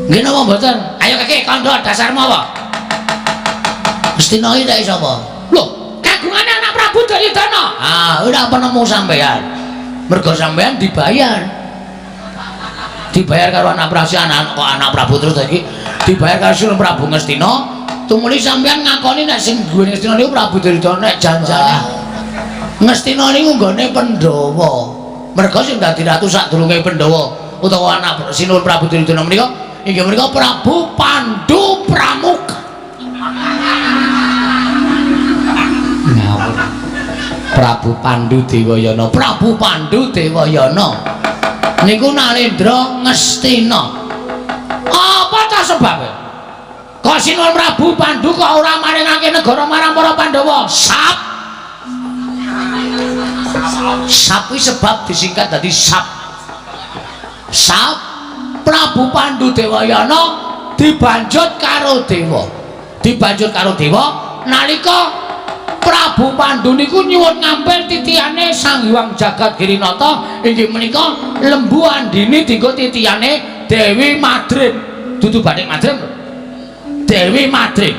A: Nggih napa mboten? Ayo keke kandha dasarmu apa? Ngastina iki tak sapa? Lho, kagungane anak Prabu Duryudana. Ah, ora penemu sampeyan. Mergo sampeyan dibayar. Dibayar karo anak Prabu, anak kok anak Prabu terus iki dibayar karo Sinuwun Prabu Ngastina. Tumuli sampeyan ngakoni nek sing duwe Ngastina niku Prabu Duryudana nek janjane. Ngastina niku nggone Pandhawa. Mergo sing dadi ratu sadurunge Pandhawa utawa anak Sinuwun Prabu Duryudana menika inggih menika Prabu Pandu Pramuka. Ngawur. Prabu Pandu Dewayana, Prabu Pandu Dewayana niku Nalendra Ngastina. Apa ta sebabe? Kok Sinuwun Prabu Pandu kok ora maringake negara marang para Pandhawa? Sap. Sap kuwi sebab disingkat dadi sap. Sap Prabu Pandu Dewayana dibanjut karo dewa. Dibanjut karo dewa nalika Prabu Pandu niku nyuwun ngampil titihane Sang Hyang Jagat Girinata inggih menika Lembu Andini dienggo titihane Dewi Madrim. Dudu Batik Madrim. Dewi Madrim.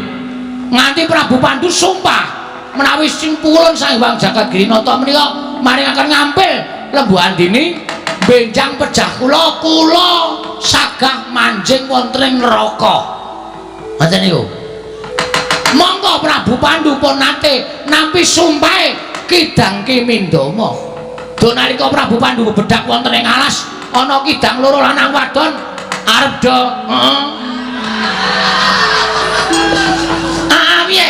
A: Nganti Prabu Pandu sumpah menawi sing pulun Sang Hyang Jagat Girinata menika maringaken ngampil Lembu Andini benjang pejah kula, kula sagah manjing wonten ing neraka. Ngoten niku. Monggo Prabu Pandu pun nate nampi sumpahe Kidang Kimindama. Do nalika Prabu Pandu bebedak wonten ing alas ana kidang loro lanang wadon arep do heeh. Ah piye?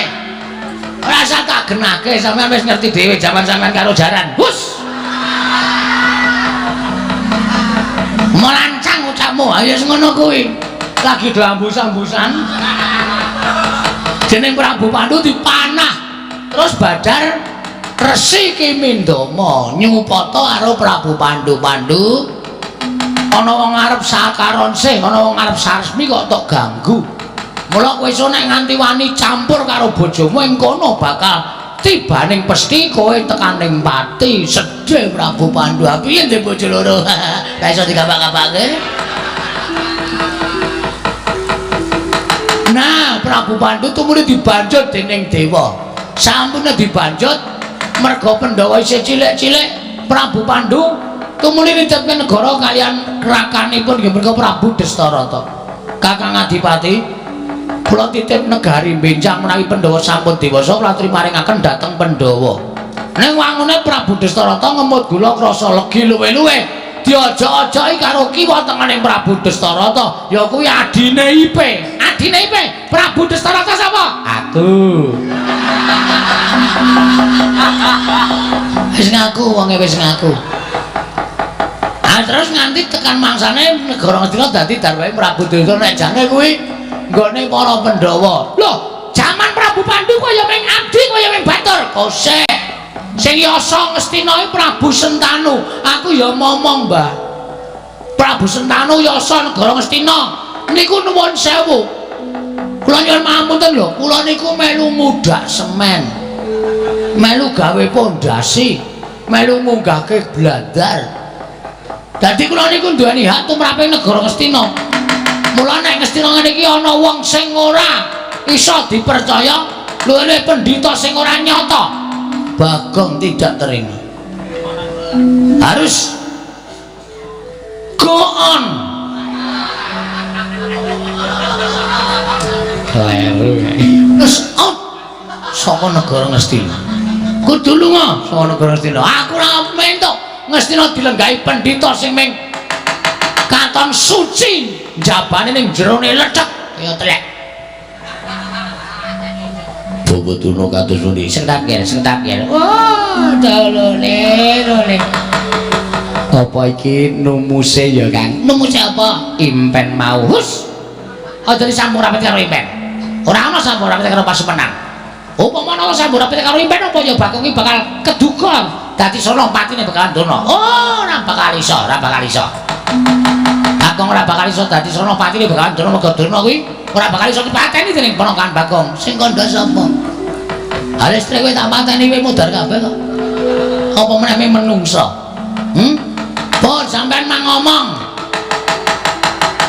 A: Ora usah tak genake, sampean wis ngerti dhewe jaman sampean karo jaran. Hus. Melancang ucapmu, ayo wis ngono kuwi. Lagi do ambus-ambusan. Jeneng Prabu Pandu dipanah. Terus badar Resi Kimindama nyupata karo Prabu Pandu. Pandu ana wong arep sakaronse, ana wong arep saresmi kok tok ganggu. Mula kowe iso nek nganti wani campur karo bojomu ing kono bakal tibaning pesti kowe tekaning pati. Sedih Prabu Pandu. Piye ndek bojo loro? Ra iso digapak-gapake. Nah, Prabu Pandu tumuli dibanjut dening dewa. Sampune dibanjut merga Pandhawa isih cilik-cilik, Prabu Pandu tumuli nitipke negara kalian rakanipun inggih menika Prabu Destarata. Kakang Adipati, kula titip negari benjang menawi Pandhawa sampun dewasa kula trimaringaken dhateng Pandhawa. Ning wangune Prabu Destarata ngemut gula krasa legi luwe-luwe. Diojok-ojoki karo kiwa tengening Prabu Destarata, ya kuwi adine Ipe. Adine Ipe, Prabu Destarata sapa? Aku. Wis ngaku wonge wis ngaku. Ah terus nganti tekan mangsane negara Ngastina dadi darwahe Prabu Duryudana nek jane kuwi nggone para Pandhawa. Lho, jaman Prabu Pandu kaya ming abdi kaya ming batur. Kosek. Sing yasa Ngastina iki Prabu Sentanu. Aku ya momong, Mbah. Prabu Sentanu yasa negara Ngastina niku nuwun sewu. Kula nyuwun pangapunten lho, kula niku melu mudhak semen. Melu gawe pondasi, melu munggahke blandar. Dadi kula niku duweni hak tumrape negara Ngastina. Mula nek Ngastina ngene iki ana wong sing ora iso dipercaya, luwih pendhita sing ora nyata. Bagong tidak terima. Harus go on. Kleru. Terus out saka negara Ngastina. Kudu lunga saka negara Ngastina. Aku ora mentok Ngastina dilenggahi pendhita sing ming katon suci njabane ning jerone lethek kaya telek. Bapak Durna kados pundi? Sing tak kira. Oh, dolole, dolole.
B: Apa iki numuse ya, Kang?
A: Numuse apa?
B: Impen mau.
A: Hus. Aja disambung rapet karo impen. Ora ana sambung rapet karo pasumenan. Upama ana sambung rapet karo impen apa ya Bagong iki bakal keduga dadi sono patine bakalan Durna. Oh, ora bakal iso, ora bakal iso. Bagong ora bakal iso dadi sono patine bakalan Durna mergo Durna kuwi ora bakal iso dipateni dening ponakan Bagong. Sing kandha sapa? Ha listrik kowe tak pateni kowe mudhar kabeh kok. Apa meneh menungso? Pun sampean mang ngomong.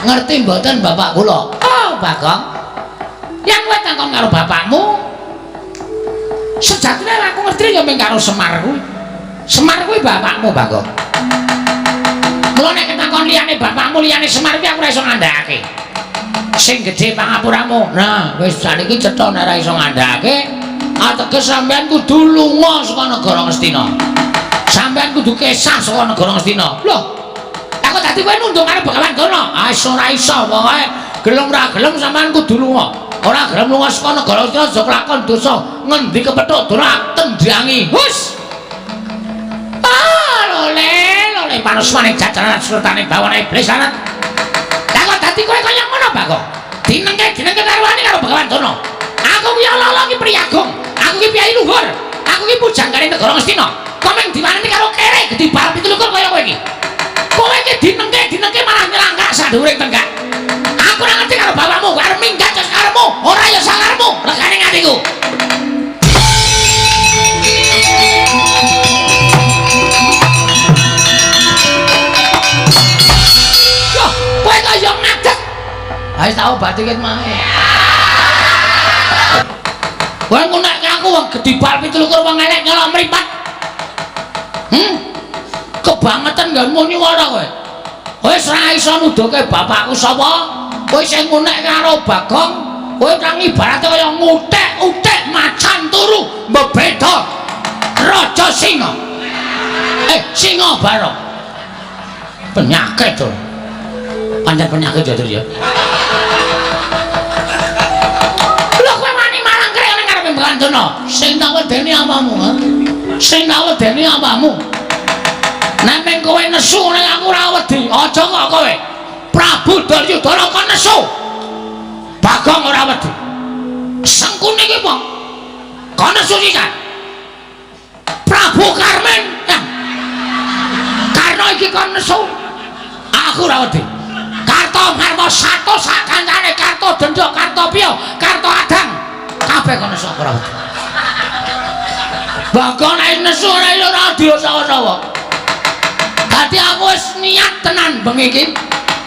A: Ngerti mboten bapak kula? Oh, Bagong. Yang kowe takon karo bapakmu, sejatine aku ngerti ya mung karo Semar kuwi. Semar kuwi bapakmu, Bagong. Mula nek ketakon liyane bapakmu, liyane Semar kuwi aku ora iso ngandhakake. Sing gedhe pangapuramu. Nah, wis saniki cetha nek ora iso ngandhakake, ateges sampean kudu lunga saka negara Ngastina. Sampean kudu kesah saka negara Ngastina. Loh, aku dadi kowe nunduk karo Begawan Durna. Ah, ora iso pokoke gelem ora gelem sampean kudu lunga. Ora gelem lunga saka negara Ngastina aja kelakon dosa. Ngendi kepethuk Durna tendangi. Hus. Ah, lole, lole panusmane jajaran sultane bawane iblis anak. Lah kok dadi kowe kaya ngono, Bagong? Dinengke karuane karo Begawan Durna. Aku ki ala-ala ki priyagung. Aku ki piyai luhur. Aku ki pujanggane negara Ngastina. Kok mung diwaneni karo kere gedhe bal 27 kaya kowe iki. Kowe iki dinengke malah nyelangkak sadhuwuring tenggak. Aku ora ngerti karo bapakmu, arep minggat ya sakarepmu, ora ya sakarepmu, regane atiku. Yoh, kowe kaya ngadeg. Ayo tak obati ket mae. Kowe ngunekke aku wong gedhe bal 27 wong elek nyolok mripat. Kebangetan nggonmu nyuwara kowe. Wis ora iso nuduhke bapakku sapa? Kowe sing ngunek karo Bagong, kowe kang ibarate kaya ngutek-utek macan turu mbebeda Raja Singa. Singa Barong. Penyakit to. Pancen penyakit ya, Dur ya. Lho kowe wani marang krek ning ngarepe Begawan Durna. Sing tak wedeni apamu, ha? Sing tak wedeni apamu? Nek mung kowe nesu nek aku ora wedi, aja kok kowe. Prabu Duryudana kok nesu. Bagong ora wedi. Sengkuni iki apa? Kok nesu sisan? Prabu Karmen. Ya. Karna iki kok nesu. Aku ora wedi. Karto Marmo satu sak kancane Karto Dendha, Karto Piyo, Karto Adang. Kabeh kok nesu aku ora wedi. Bagong nek nesu ora ora diosawa-sawa. Dadi aku wis niat tenan bengi iki.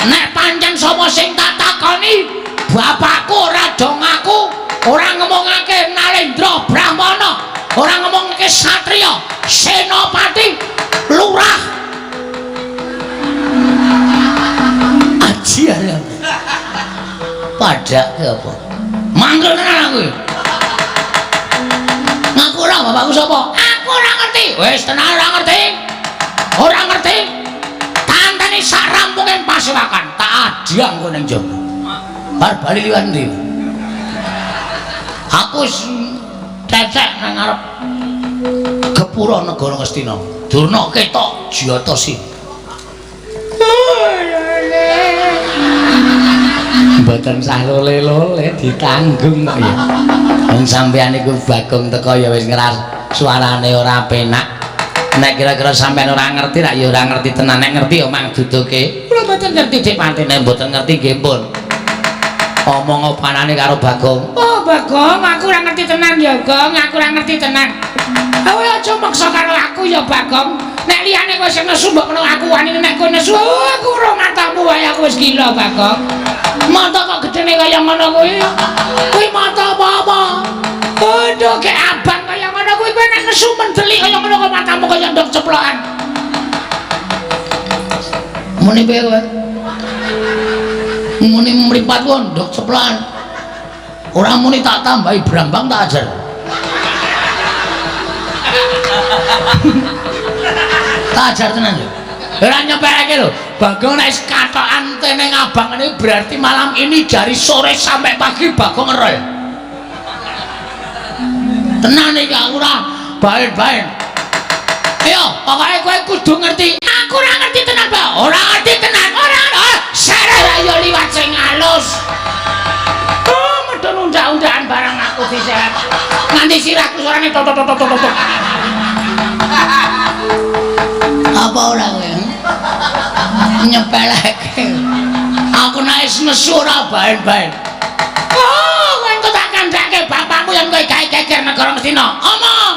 A: Nek pancen sapa sing tak takoni, bapakku ora do ngaku, ora ngomongake Nalendra Brahmana, ora ngomongake satriya, senopati, lurah. Aji arep. Padake apa? Mangkel tenan aku. Ngaku ora bapakku sapa? Aku ora ngerti. Wis tenan ora ngerti. Ora ngerti. Tantane sak rampunge pasewakan, tak adhiang kowe ning jaba. Bar bali liwat ndi? Aku wis cecek nang ngarep gepura negara Ngastina. Durna ketok jiyata si.
B: Mboten sah lole-lole ditanggung kok ya. Wong sampeyan iku Bagong teko ya wis ngeras suarane ora penak. Nek kira-kira sampeyan ora ngerti rak ya ora ngerti tenan, nek ngerti ya mang duduke. Kula mboten ngerti Dik pantene mboten ngerti nggih pun. Omong opanane karo Bagong.
A: Oh Bagong, aku ora ngerti tenan ya Gong, aku ora ngerti tenan. Kowe aja maksa karo aku ya Bagong. Nek liyane kowe sing nesu mbok menawa aku wani, nek kowe nesu aku ora matamu wae aku wis gila Bagong. Mata kok gedene kaya ngono kuwi. Kuwi mata apa-apa? Aduh, kek abang kaya ngono kuwi kowe nek nesu mendelik kaya ngono kok matamu kaya ndok ceplokan. Muni piye kowe? Muni mripatku ndok ceplokan. Ora muni tak tambahi brambang tak ajar. Tak ajar tenan lho. Ora nyepeleke lho. Bagong nek katokan tene ngabang ini berarti malam ini dari sore sampai pagi Bagong ngerol. Tenan iki aku ora baen-baen. Ayo, pokoke kowe kudu ngerti. Aku ora ngerti tenan, Pak. Ora ngerti tenan. Ora. Seret ayo liwat sing alus. Oh, medun undak-undakan barang aku diseret. Nganti sirahku suarane tok tok tok tok tok. Apa ora kowe? Nyepeleke. Aku nek wis nesu ora baen-baen. Oh, kowe engko tak kandhake bapakmu yen kowe gawe geger negara Ngastina. Omong.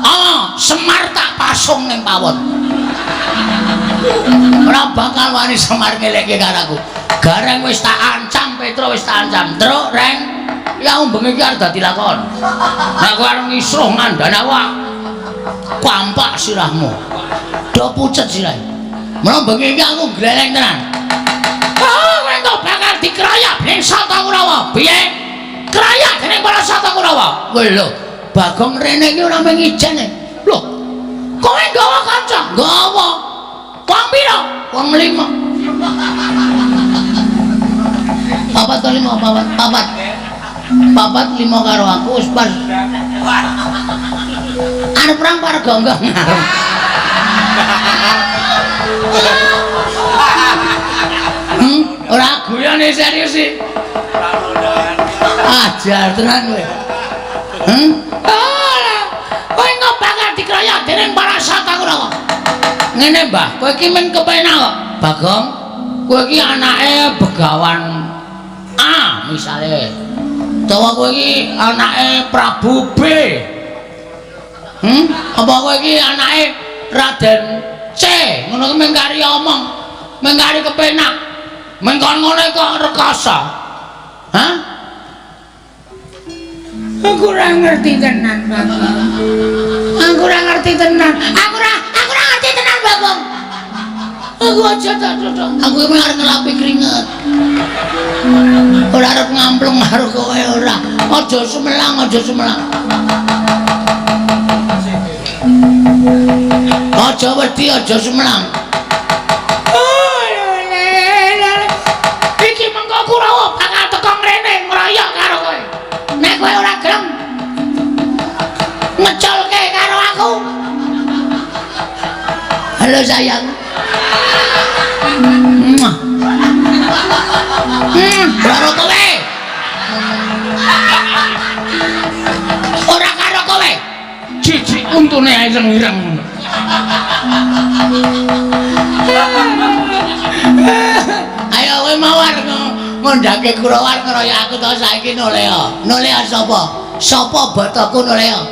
A: Oh, Semar tak pasung ning pawon. Ora bakal wani Semar ngelekke karo aku. Gareng wis tak ancam, Petro wis tak ancam. Truk, Reng. Ya bengi iki arep dadi lakon. Nek kowe arep ngisruh ngandani aku, kampak sirahmu. Do pucet sirahe. Mula bengi iki aku gleleng tenan. Oh, kowe engko bakal dikeroyok dening Sata Kurawa. Piye? Keroyok dening para Sata Kurawa. Kowe lho, Bagong rene iki ora mung ijen. Lho, kowe nggawa kanca? Nggawa. Wong pira? Wong 5. Papat to 5, papat, papat. Papat 5 karo aku wis pas. Arep perang para gonggong. Ora guyone serius sih. Ajar tenan kowe. Ora. Kowe engko bakal dikeroyok dening para Sata Kurawa. Ngene, Mbah, kowe iki men kepenak kok. Bagong, kowe iki anake Begawan A misale. Utawa kowe iki anake Prabu B. Apa kowe iki anake Raden C? Ngono ki mung kari omong, mung kari kepenak. Mung kon ngono kok rekoso. Hah? Aku ora ngerti tenan, Bagong. Aku ora ngerti tenan. Aku ora ngerti tenan, Bagong. Aku aja tak cocok. Aku iki arep ngelapi keringet. Ora arep ngamplung karo kowe ora. Aja sumelang, aja sumelang. Aja wedi, aja sumelang. Iki mengko Kurawa bakal teko ngrene ngroyok karo kowe. Nek kowe ora gelem ngeculke karo aku. Halo sayang. Karo kowe. Ora karo kowe. Jijik untune ireng-ireng. Ayo kowe mau arep ngundhake Kurawa ngeroyok aku to saiki noleo. Noleo sapa? Sapa botoku noleo?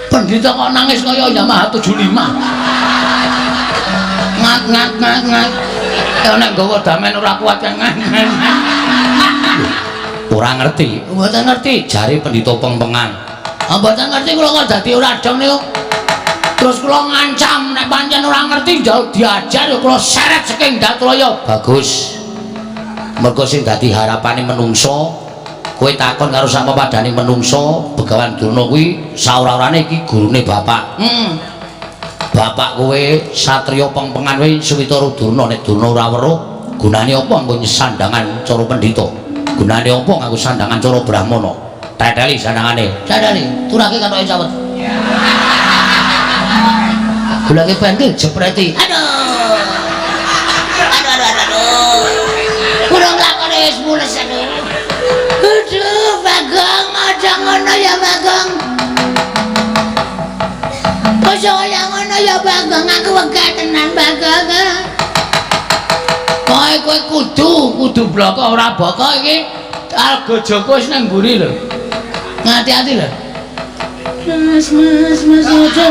A: Pendhita kok nangis kaya Yamaha 75. Ngat ngat ngat ngat. Ya nek nggawa damen ora kuat ngat ngat. Ora ngerti. Mboten ngerti jare pendhita pengpengan. Ah mboten ngerti kula kok dadi ora dong niku. Terus kula ngancam nek pancen ora ngerti njaluk diajar ya kula seret saking Datraya. Bagus. Mergo sing dadi harapane menungso, kowe takon karo samapadane menungso, Begawan Durna kuwi saora-orane iki gurune bapak. Bapak kowe satriya pengpengan kowe Switara Durna, nek Durna ora weruh, gunane apa nggo sandangan cara pendhita? Gunane apa nganggo sandangan cara brahmana? Teteli sandangane. Teteli, turake kathoke cawet. Gulake pentil jepreti. Aduh. Aduh aduh aduh. Kurang lakone wis mules aduh. Aduh, Bagong, aja ngono ya Bagong. Aja kaya ngono ya Bagong, aku wegah tenan Bagong. Kowe kowe kudu bloko ora boko iki. Alga Joko wis nang mburi lho. Ngati-ati lho. Mas mas mas aja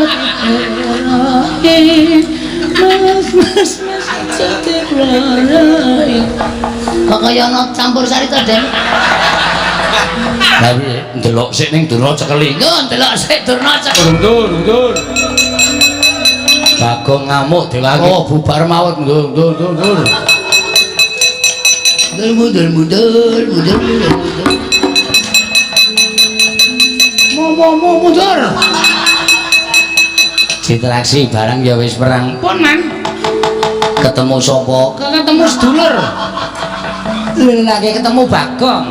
A: diploroi. Mas mas mas aja diploroi. Kok kaya ana campur sari to, Den? Lah piye? Ndelok sik ning Durna cekeli. Nggo ndelok sik Durna cekeli. Mundur, mundur. Bagong ngamuk dewake. Oh, bubar mawon. Nggo, nggo, nggo, nggo. Mundur, mundur, mundur, mundur, mundur. Mo mundur. Citraksi barang ya wis perang. Pun man. Ketemu sapa? Ketemu sedulur.
B: Lha lagi ketemu Bagong.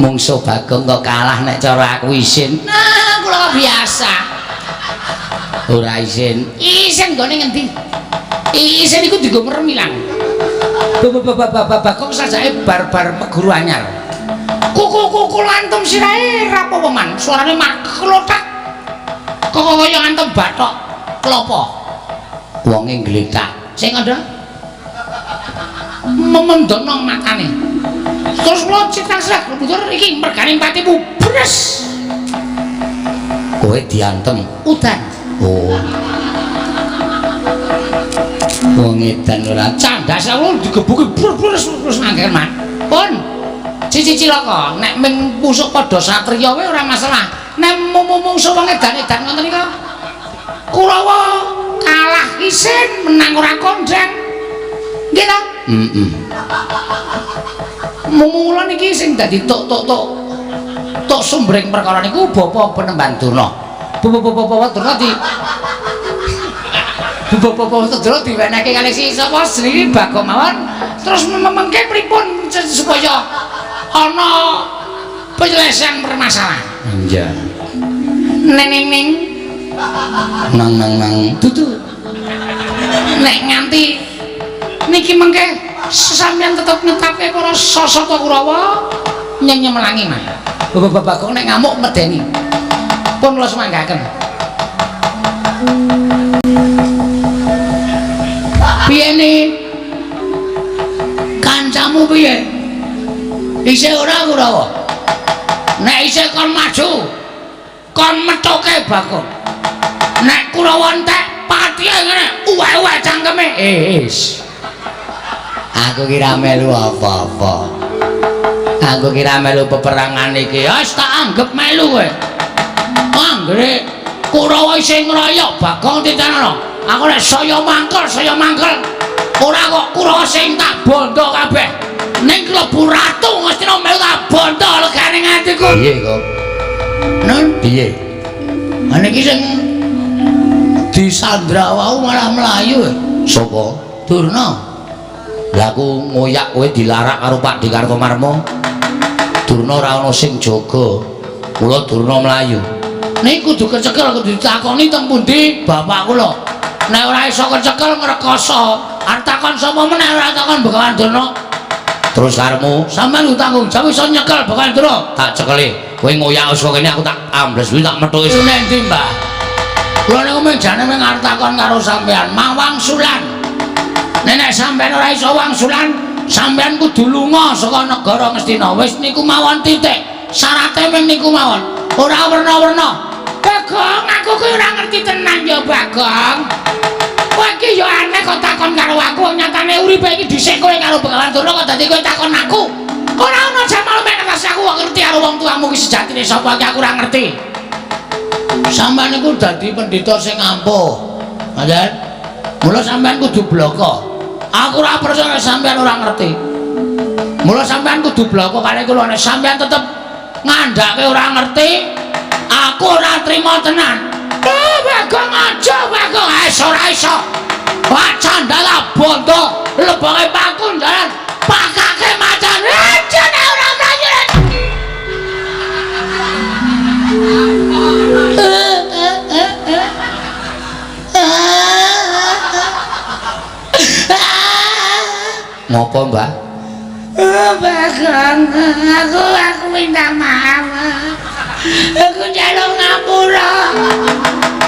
B: Mungsuh Bagong kok kalah nek cara aku isin. Nah, kula biasa. Ora isin. Isin nggone ngendi? Isin iku dienggo merem ilang. Bagong sajake bar-bar meguru anyar. Kuku-kuku lantem sirahe ra apa man. Suarane mak klothak. Kok kaya ngantem bathok klopo. Wonge ngletak. Sing kandha memendono matane. Terus kula citang srek mundur iki mergane patimu bres. Kowe diantem udan. Oh. Wong edan ora candas aku digebuki bres terus nangger man. Pun cici cilaka nek ming pusuk padha satriya wae ora masalah. Nek mungsuh wong edan-edan ngoten nika Kurawa kalah isin menang ora kondang. Nggih ta? Heeh. Mula niki sing dadi tok-tok-tok tok sumbering perkara niku Bapak Penemban Durna. Bapak Durna di Bapak Durna diwenehke kalih si sapa jenenge Bagong mawon terus memengke pripun supaya ana penyelesaian permasalahan. Iya. Neng neng neng nang nang nang dudu. Nek nganti niki mengke sampeyan tetep ngetapke para sasata Kurawa nyenyemelangi mah. Bapak Bagong nek ngamuk medeni. Pun kula sumanggaken. Piye ni? Kancamu piye? Isih ora Kurawa? Nek isih kon maju, kon methuke Bagong. Nek Kurawa entek patihe ngene, uwek-uwek cangkeme. Wis. Aku kira melu apa-apa. Aku kira melu peperangan iki. Wis tak anggep melu kowe. Anggere Kurawa isih ngroyok Bagong titenono. Aku nek saya mangkel, saya mangkel. Ora kok Kurawa sing tak bondo kabeh. Ning klebu ratu Ngastina melu tak bondo legane atiku. Piye kok? Nun, piye? Ha niki sing disandra wau malah mlayu. Sapa? Durna. Lah aku ngoyak kowe dilarak karo Pak Dikartomarma. Durna ora ana sing jaga. Mula Durna mlayu. Niku kudu kecekel kudu ditakoni teng pundi bapak kula. Nek ora iso kecekel ngrekoso. Arep takon sapa meneh ora takon Begawan Durna. Terus karepmu sampean kudu tanggung jawab iso nyekel Begawan Durna. Tak cekeli. Kowe ngoyak wis kene aku tak ambles kuwi tak methuki. Nek ndi, Mbah? Kula niku mung jane mung arep takon karo sampean, mawangsulan. Nek sampean ora iso wangsulan, sampean kudu lunga saka negara Ngastina. Wis niku mawon titik. Syarate mung niku mawon. Ora werna-werna. Bagong, aku kuwi ora ngerti tenan ya, Bagong. Kowe iki ya aneh kok takon karo aku, nyatane uripe iki dhisik kowe karo Begawan Durna kok dadi kowe takon aku. Ora ono jamal mek atas aku kok ngerti karo wong tuamu ki sejatine sapa iki aku ora ngerti. Sampeyan niku dadi pendhita sing ampuh. Ngoten. Mula sampeyan kudu bloko. Aku ora percaya sampeyan ora ngerti. Mula sampeyan kudu bloko kali kula nek sampeyan tetep ngandhake ora ngerti, aku ora trima tenan. Bagong aja, Bagong. Wis ora iso. Wah, candala bondo lebonge paku jalan pakake macan. Aja nek ora mlayu. Ngopo, Mbah? Bagong, aku minta maaf. Aku njaluk ngapura.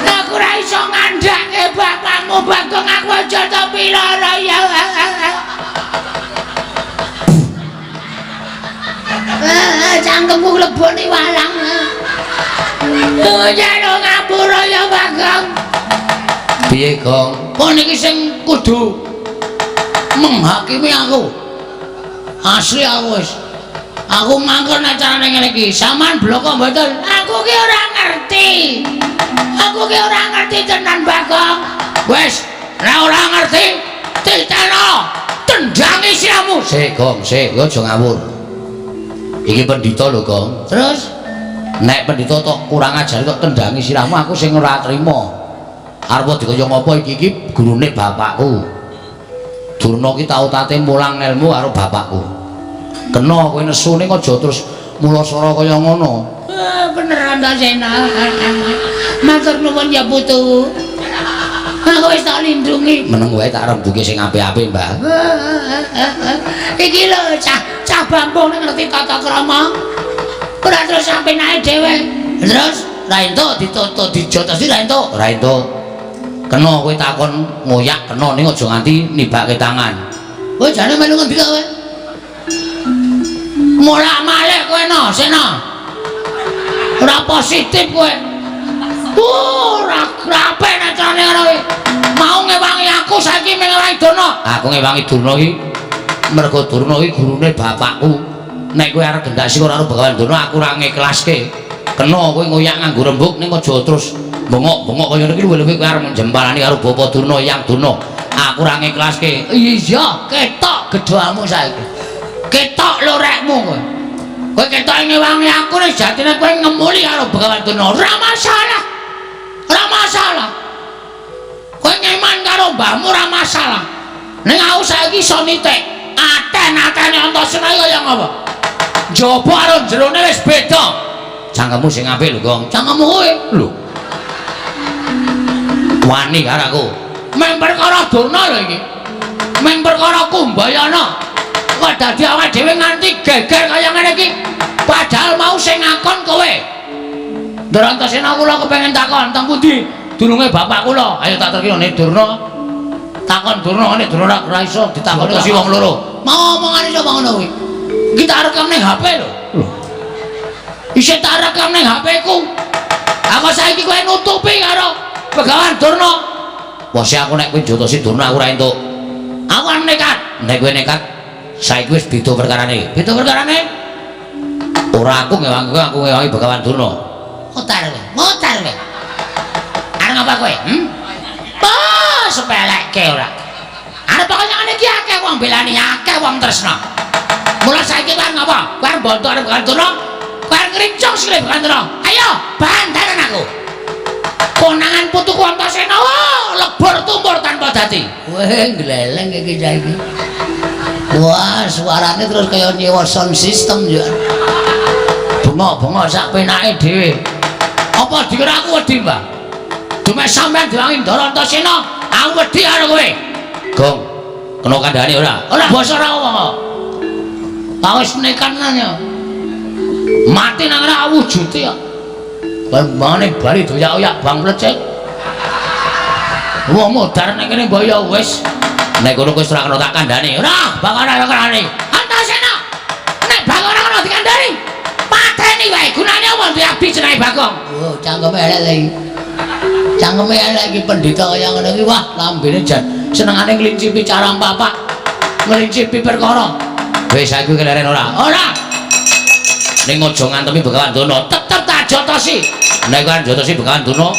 B: Aku ora iso ngandhake bapakmu, Bagong. Aku aja to piloro ya. Cangkemku klebone walang. Njaluk ngapura ya, Bagong. Piye, Gong? Pon iki sing kudu menghakimi aku. Asli aku wis. Aku mangkel nek carane ngene iki. Sampeyan bloko mboten? Aku ki ora ngerti. Aku ki ora ngerti tenan, Bagong. Wis, nek ora ngerti, titeno, tendangi siramu. Sik, Gong, sik, aja ngawur. Iki pendhita lho, Gong. Terus nek pendhita tok kurang ajar tok tendangi sirahmu, aku sing ora trima. Arep dikaya ngopo iki iki gurune bapakku. Durna ki tau tate mulang ilmu karo bapakku. Kena kowe nesu ning aja terus mulasara kaya ngono.
A: Bener Antasena. Matur nuwun ya putu. Aku wis tak lindungi.
B: Meneng wae tak rembuke sing apik-apik, Mbah.
A: Iki lho cah bambung ning ngerti tata krama. Ora terus sampe nae dhewe.
B: Terus ra entuk ditutup dijotosi ra entuk. Ora entuk. Kena kowe takon ngoyak kena ning aja nganti nibake tangan.
A: Kowe jane melu ngendi kowe? Molak-malik kowe no, Sena. Ora positif kowe. Ora apik nek carane ngono kuwi. Mau ngewangi aku saiki ngewangi Durna.
B: Aku ngewangi Durna iki mergo Durna iki gurune bapakku. Nek kowe arep gendasi ora karo Begawan Durna aku ora ngiklaske. Kena kowe ngoyak nganggo rembug ning aja terus bengok-bengok kaya ngene iki luwih-luwih kowe arep njempalani karo Bapak Durna Yang Durna. Aku ora ngiklaske.
A: Iya, ketok gedhamu saiki. Ketok lorekmu kowe. Kowe ketok ngewangi aku nek jatine kowe ngemuli karo Begawan Durna. Ora masalah. Ora masalah. Kowe ngeman karo mbahmu ora masalah. Ning aku saiki iso nitik. Aten-atene Antasena iki kaya ngapa? Njaba karo jerone wis beda.
B: Cangkemmu sing apik lho, Gong.
A: Cangkemmu kowe.
B: Lho. Wani karo aku.
A: Meng perkara Durna lho iki. Meng perkara Kumbayana. Kok dadi awake dhewe nganti geger kaya ngene iki. Padahal mau sing ngakon kowe. Ndara Antasena kula kepengin takon teng pundi dununge bapak kula.
B: Ayo tak terki ngene Durna. Takon Durna ngene Durna ora iso ditakoni si wong loro.
A: Mau omongane sapa ngono kuwi? Iki tak rekam ning HP lho.
B: Lho.
A: Isih tak rekam ning HP ku. Aku saiki kowe nutupi karo Begawan Durna.
B: Wes aku nek kowe jotosi Durna aku ora entuk.
A: Aku arep nekat.
B: Nek kowe nekat saiki wis beda perkarane.
A: Beda perkarane?
B: Ora aku ngewangi kowe, aku ngewangi Begawan Durna.
A: Mutar kowe, mutar kowe. Arep ngapa kowe? Oh, sepelekke ora. Arep pokoke ngene iki akeh wong belani, akeh wong tresna. Mula saiki kowe arep ngapa? Kowe arep bonto arep Begawan Durna? Kowe arep ngrincung sikile Begawan Durna. Ayo, bantaran aku. Konangan putuku Antasena, lebur tumpur tanpa dadi.
B: Weh, gleleng iki saiki. Wah, suarane terus kaya nyewa sound system ya.
A: Bengok-bengok sak penake dhewe. Apa dikira aku wedi, Mbah? Dume sampean diwangi Ndara Antasena, aku wedi karo kowe.
B: Gong, kena kandhane ora?
A: Ora basa ora ngomong. Tak wis nekan ya. Mati nang ora wujude ya. Bambane bali doyak-oyak bang plecek. Wong modar nek kene mbok ya wis.
B: Nek kono wis ora kena tak kandhane.
A: Ora, bakal ora kandhane. Antasena. Nek bakal ora kena dikandhani, pateni wae. Gunane apa duwe abdi jenenge Bagong?
B: Oh, cangkeme elek iki. Cangkeme elek iki pendhita kaya ngono iki. Wah, lambene jan
A: senengane nglincipi carang papak. Nglincipi perkara.
B: Wis saiki keleren ora?
A: Ora.
B: Ning aja ngantemi Begawan Durna,
A: tetep tak jotosi.
B: Nek kowe jotosi Begawan Durna,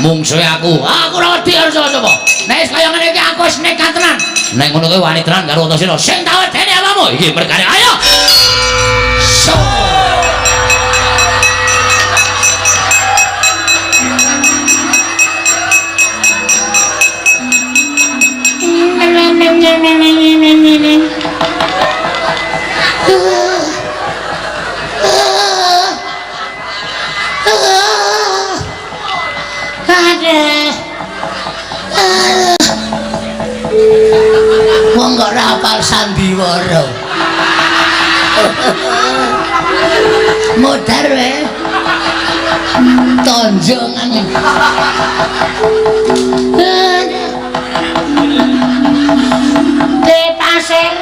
B: mungsuhe aku.
A: Aku ora wedi karo sapa-sapa. Nek wis kaya ngene iki aku wis nekat tenan.
B: Nek ngono kowe wani tenan karo Antasena.
A: Sing tak wedeni apamu?
B: Iki perkara. Ayo. So.
A: Wong kok ora hafal sandiwara. Modar wae. Tonjongan. Di pasir.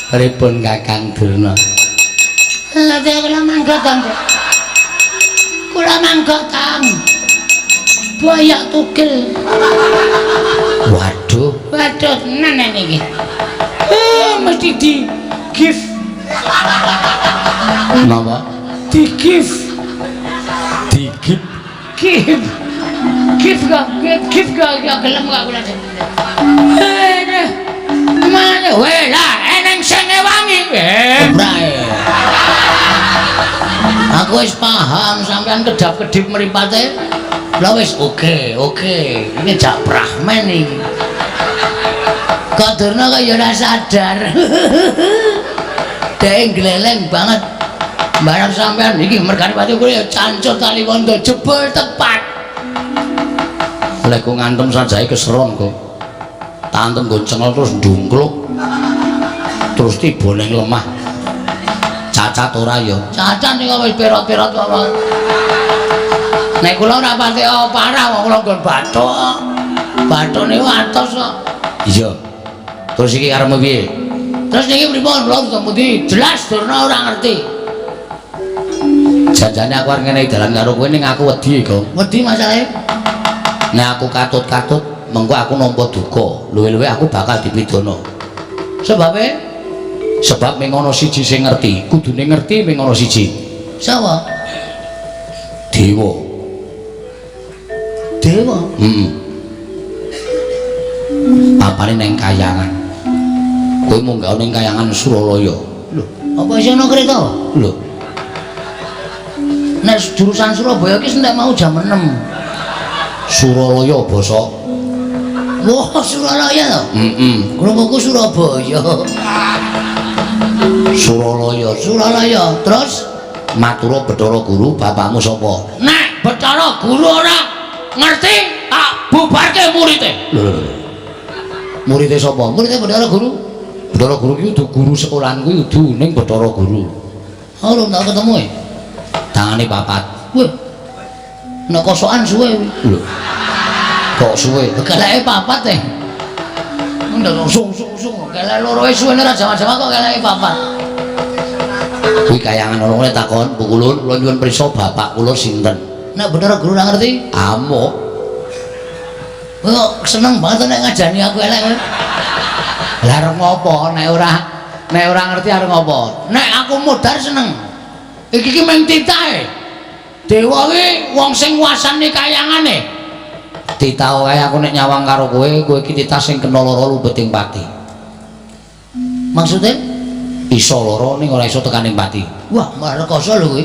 B: Pripun Kakang Durna?
A: Lha kula mangga, Kang. Kula mangga, Kang. Boyok tugel.
B: Waduh.
A: Waduh tenan iki. Mesti di gift.
B: Napa?
A: Di gift.
B: Di gift.
A: Gift. Gift kok, gift kok ya gelem kok kula. Mana weh lah eneng sing ngewangi.
B: Ora. Aku wis paham sampean kedap-kedip mripate. Lah wis oke, oke. Ini jak Brahman iki.
A: Kok Durna kok ya ora sadar. Dhek gleleng banget. Barang sampean iki mergane pati kuwi ya cancur tali wondo jebul tepat.
B: Lek kok ngantem sajae keseron kok. Tantem nggo cengel terus ndungkluk. Terus tiba ning lemah. Cacat ora ya?
A: Cacat ning wis perot-perot kok. Nek kula ora pati parah wong kula nggon bathuk. Bathuk niku atos kok.
B: Iya. Terus iki karepmu piye?
A: Terus niki pripun kula pundi? Jelas Durna ora ngerti.
B: Janjane aku arep ngenehi dalan karo kowe ning aku wedi, Gong.
A: Wedi masalahe?
B: Nek aku katut-katut, mengko aku nampa duka. Luwe-luwe aku bakal dipidana.
A: Sebabe?
B: Sebab ming ana siji sing ngerti, kudune ngerti ming ana siji.
A: Sapa?
B: Dewa.
A: Dewa?
B: Heeh. Papane ning kayangan. Kowe munggah ning kayangan Suralaya.
A: Lho, apa isih ana kereta?
B: Lho.
A: Nek jurusan Surabaya ki entek mau jam 6.
B: Suralaya basa.
A: Wah, Suralaya to?
B: Heeh.
A: Krunguku Surabaya.
B: Suralaya,
A: Suralaya. Terus
B: matura Bathara Guru, bapakmu sapa?
A: Nek Bathara Guru ora ngerti, tak bubarke murite.
B: Lho lho lho. Murite sapa?
A: Murite Bathara Guru.
B: Bathara Guru ki kudu guru sekolahan kuwi kudu ning Bathara Guru.
A: Oh, urung tau ketemu e.
B: Tangane papat.
A: Wih. Nek kosokan suwe kuwi.
B: Lho. Kok suwe?
A: Keleke papat e. Ndak sung-sung-sung. Keleke loro e suwene ora jaman-jaman kok keleke papat.
B: Kuwi kayangan ana ngene takon, Bu Kulun, kula nyuwun prisa bapak kula sinten?
A: Nek Bathara Guru ora ngerti,
B: amuk.
A: Kowe kok seneng banget nek ngajani aku elek kowe.
B: Lah arep ngopo nek ora ngerti arep ngopo?
A: Nek aku mudhar seneng. Iki ki mung titahe. Dewa ki wong sing nguasani kayangane.
B: Titah wae aku nek nyawang karo kowe, kowe iki titah sing kena lara lubeting pati.
A: Maksude?
B: Iso lara ning ora iso tekaning pati.
A: Wah, malah rekoso lho kowe.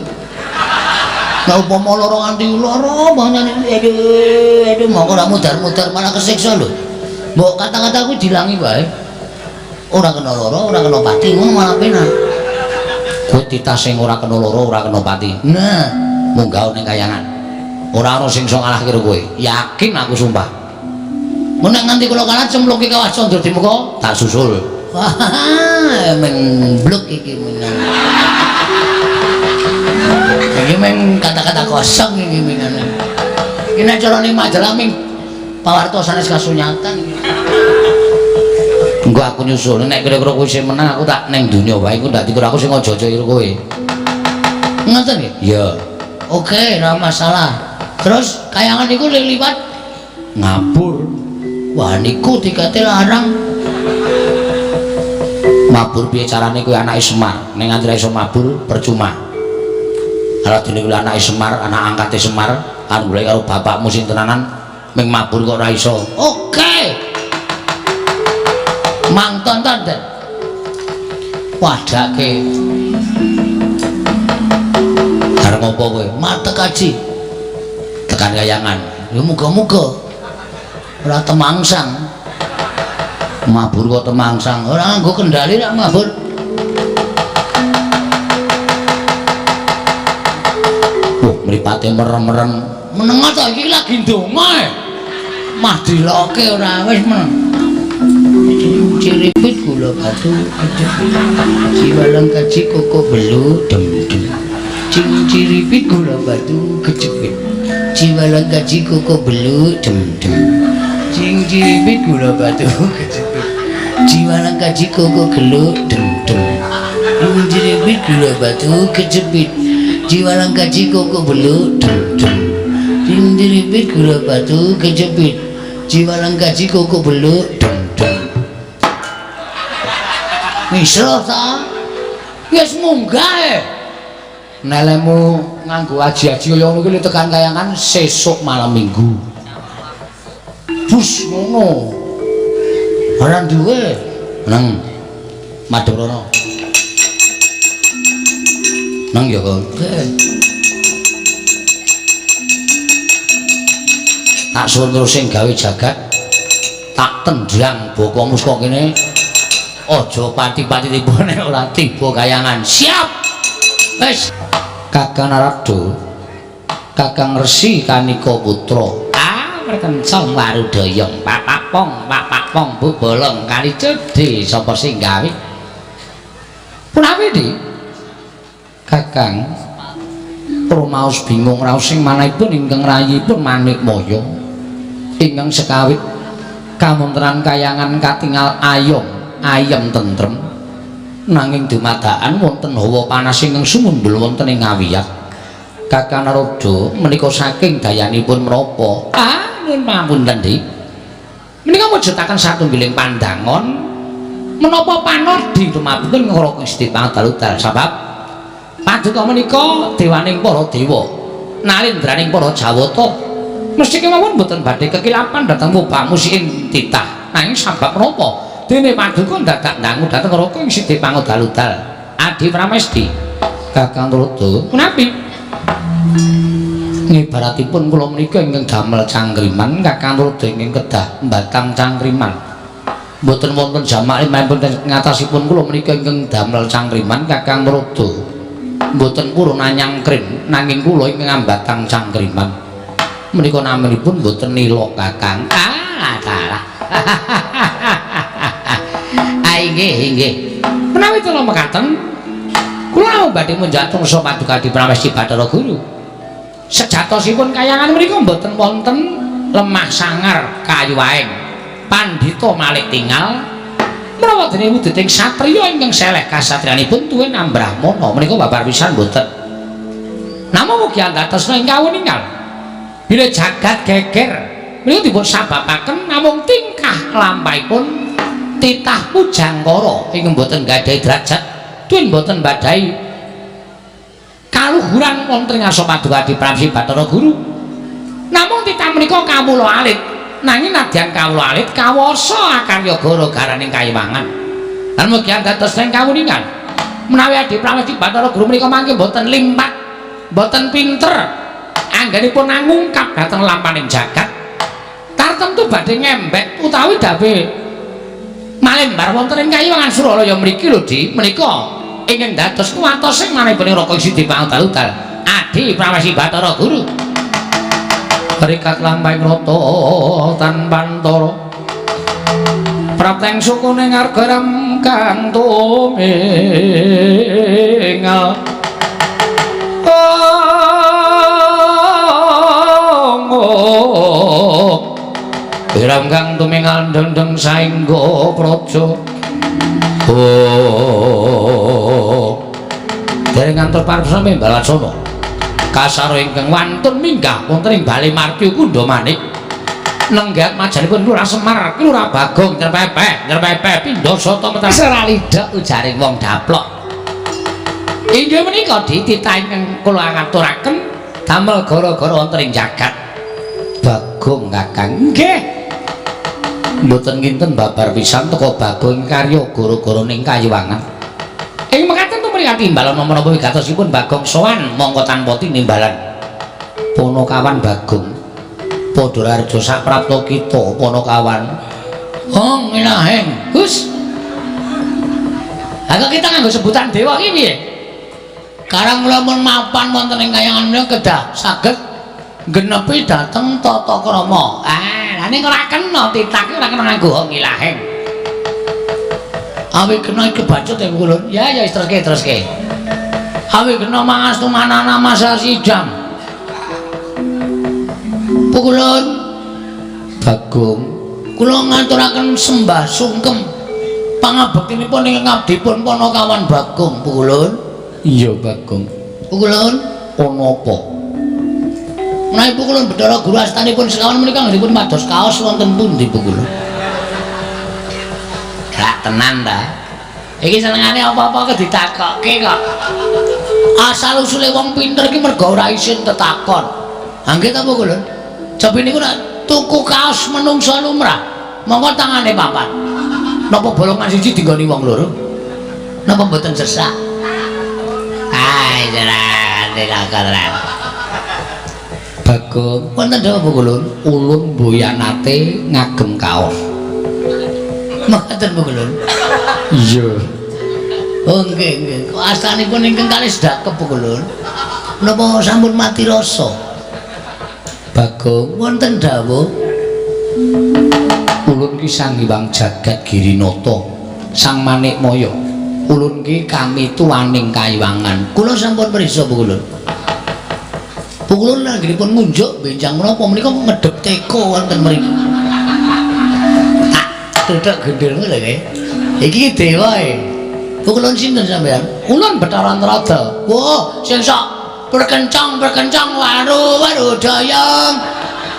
A: Nek upama lara nganti lara banyane aduh, aduh mongko ora mudhar-mudhar malah kesiksa lho. Mbok kata-kata kuwi dilangi wae. Ora kena lara, ora kena pati, ngono malah penak.
B: Kowe titah sing ora kena lara, ora kena pati.
A: Nah,
B: munggah ning kayangan. Ora ana sing iso ngalahke kowe. Yakin aku sumpah.
A: Mun nek nganti kula kalah cemplungke kawah Candra Dimuka,
B: tak susul.
A: Wah, meng bluk iki menang. Iki meng kata-kata kosong iki menang. Iki nek carane majalah ming pawarta sanes kasunyatan iki.
B: Engko aku nyusul nek kira-kira kowe sing menang aku tak ning donya wae engko ndak dikira aku sing aja-aja karo kowe.
A: Ngoten nggih?
B: Iya.
A: Oke, ora masalah. Terus kayangan niku liwat
B: ngabur.
A: Wah, niku tikete larang.
B: Mabur piye carane kowe anake Semar? Ning nganti ra iso mabur percuma. Ala dene kuwi anake Semar, anak angkate Semar, arep golek karo bapakmu sing tenanan ming mabur kok ora iso.
A: Oke. Mang tonton den. Padake.
B: Arep ngopo kowe?
A: Matek aji.
B: Tekan kayangan.
A: Ya muga-muga ora temangsang.
B: Mabur kok temangsang.
A: Ora nganggo kendali rak mabur.
B: Wah, mripate merem-merem.
A: Meneng ta iki lagi ndonga e. Mah diloke ora wis meneng. Ciripit gula batu kejepit. Jiwalang kaji koko belu dem-dem. Ciripit gula batu kejepit. Jiwalang kaji koko belu dem-dem. Ciripit gula batu kejepit. Jiwalang kaji koko gelu dem-dem. Ciripit gula batu kejepit. Jiwalang kaji koko belu dem-dem. Ciripit gula batu kejepit. Jiwalang kaji koko belu dem-dem. Misro ta? Wis munggah e.
B: Nelemu nganggo aji-aji kaya ngono kuwi tekan kayangan sesuk malam Minggu. Bus ngono.
A: Ora duwe.
B: Nang madhep rono. Nang ya kok. Tak suwun terus sing gawe jagat.
A: Tak tendang bokomu saka kene. Aja pati-pati tiba nek ora tiba kayangan. Siap. Wis.
B: Kakang Narada, Kakang Resi Kanika Putra. Ah, merkencong warudayang papapong papapong bubolong kali cedhe sapa sing gawe? Punawi, Dik? Kakang rumaos bingung raos sing manahipun ingkang rayipun Manikmaya ingkang sekawit kamontenan kayangan katingal ayom ayem tentrem nanging dumadakan wonten hawa panas ingkang sumundhul wonten ing ngawiyat. Kakang Narada menika saking dayanipun menapa? Ah, nuwun pangapunten, Dik. Menika mujudaken satunggiling pandangon menapa panordi tumapun ngraka Gusti Pangadal sabab paduka menika dewaning para dewa, nalendraning para jawata. Mesti kemawon boten badhe kekilapan dhateng wobah ing titah. Nanging sabab menapa? Dene paduka dadak ndangu dhateng Raka ing Sidi Pangodal-udal. Adi Pramesti. Kakang Narada, punapi? Ngibaratipun kula menika ingkang damel cangkriman, Kakang Narada ingkang kedah mbatang cangkriman. Mboten wonten jamak limahipun ngatasipun kula menika ingkang damel cangkriman, Kakang Narada mboten purun anyangkrim nanging kula ingkang ambatang cangkriman. Menika naminipun mboten nilok, Kakang. Ah, salah. Ah, inggih, inggih. Menawi kula mekaten, kula namung badhe munjat tungsa paduka Adi Pramesti Bathara Guru. Sejatosipun kayangan menika mboten wonten lemah sangar kayu aeng. Pandhita malik tingal menawa dene wujuding satriya ingkang seleh kasatriyanipun tuwin ambrahmana menika babar pisan mboten. Namung mugi andatosna ing kawuningan bilih jagat geger menika dipun sababaken namung tingkah lampahipun titah pujangkara ingkang mboten gadhahi derajat tuwin mboten badhahi kaluhuran wonten ing ngarsa paduka Adi Pramesti Bathara Guru. Namung titah menika kawula alit, nanging nadyan kawula alit kawasa akarya gara-garaning kayiwangan. Lan mugi dados ing kawuningan menawi Adi Pramesti Bathara Guru menika mangke mboten limpat, mboten pinter anggenipun angungkap dhateng lampaning jagat, tartemtu badhe ngembek utawi dawe malembar wonten ing kayiwangan Suralaya mriki lho, Di. Menika ingkang dados kuwatos sing manahipun Raka Sidi Pangodal-udal Adi Pramesti Bathara Guru. Rikat lampahing rata tanpa antara prapteng sukune ngargaram kang tumingal. Iram kang tumingal dendeng saengga praja. Oh. Dereng ngantos parep sami Balasana. Kasaro ingkang wantun minggah wonten ing Bale Martya Kundha Manik. Nenggat majanipun Lurah Semar, Lurah Bagong nyerpepeh, nyerpepeh pindha sata metan seralidhek ujaring wong daplok. Inggih menika dititah ingkang kula ngaturaken damel gara-gara wonten ing jagat. Bagong Kakang. Nggih. Mboten kinten babar pisan teka Bagong karya gara-gara ning kayiwangan. Ing mekaten tumrap timbalan menapa wigatosipun Bagong sowan mongko tanpa tinimbalan. Ponokawan Bagong. Padha raharja saprapta kita ponokawan. Hong ilaheng. Gus. Lah kok kita nganggo sebutan dewa iki piye? Karang kula mun mapan wonten ing kayangan menika kedah saged genepi dhateng tata krama. Ah, lha ning ora kena titah ki ora kena nganggo hong ilaheng. Awi kena kebacut ya kula. Ya ya teruske teruske. Awi kena mangastu manana masa sidam. Pukulun Bagong, kula ngaturaken sembah sungkem pangabektinipun ing ngabdipun Ponokawan Bagong. Pukulun. Iya Bagong. Pukulun ana apa? Menawi Pukulun Bathara Guru astanipun sekawan menika anggenipun mados kaos wonten pundi Pukulun? Gak tenan ta. Iki senengane apa-apa ditakokke kok. Asal usule wong pinter iki mergo ora isin tetakon. Ha nggih ta Pukulun? Cobi niku nek tuku kaos menungsa lumrah, monggo tangane papat. Napa bolongan siji dinggoni wong loro? Napa mboten sesak? Ai, tenan, tenan. Bagong, wonten dawuh Pukulun, ulun mboyanate ngagem kaos.
A: Mekaten Pukulun.
B: Iya.
A: Oh nggih nggih. Kok astanipun ingkang kalih sedakep Pukulun. Napa sampun mati rasa? Bagong wonten dawuh
B: Ulun ki Sang Hyang Jagat Girinata, Sang Manikmaya. Ulun ki kami tuaning kayiwangan.
A: Kula sampun pirsa Pukulun. Pukulun anggenipun ngunjuk benjang menapa menika ngedhep teko wonten mriki. Tak tuthuk gendhelmu lho kowe. Iki dewa e. Pukulun sinten sampean?
B: Ulun Bathara Narada.
A: Wah, sing sok berkencang-berkencang waru-waru dayang.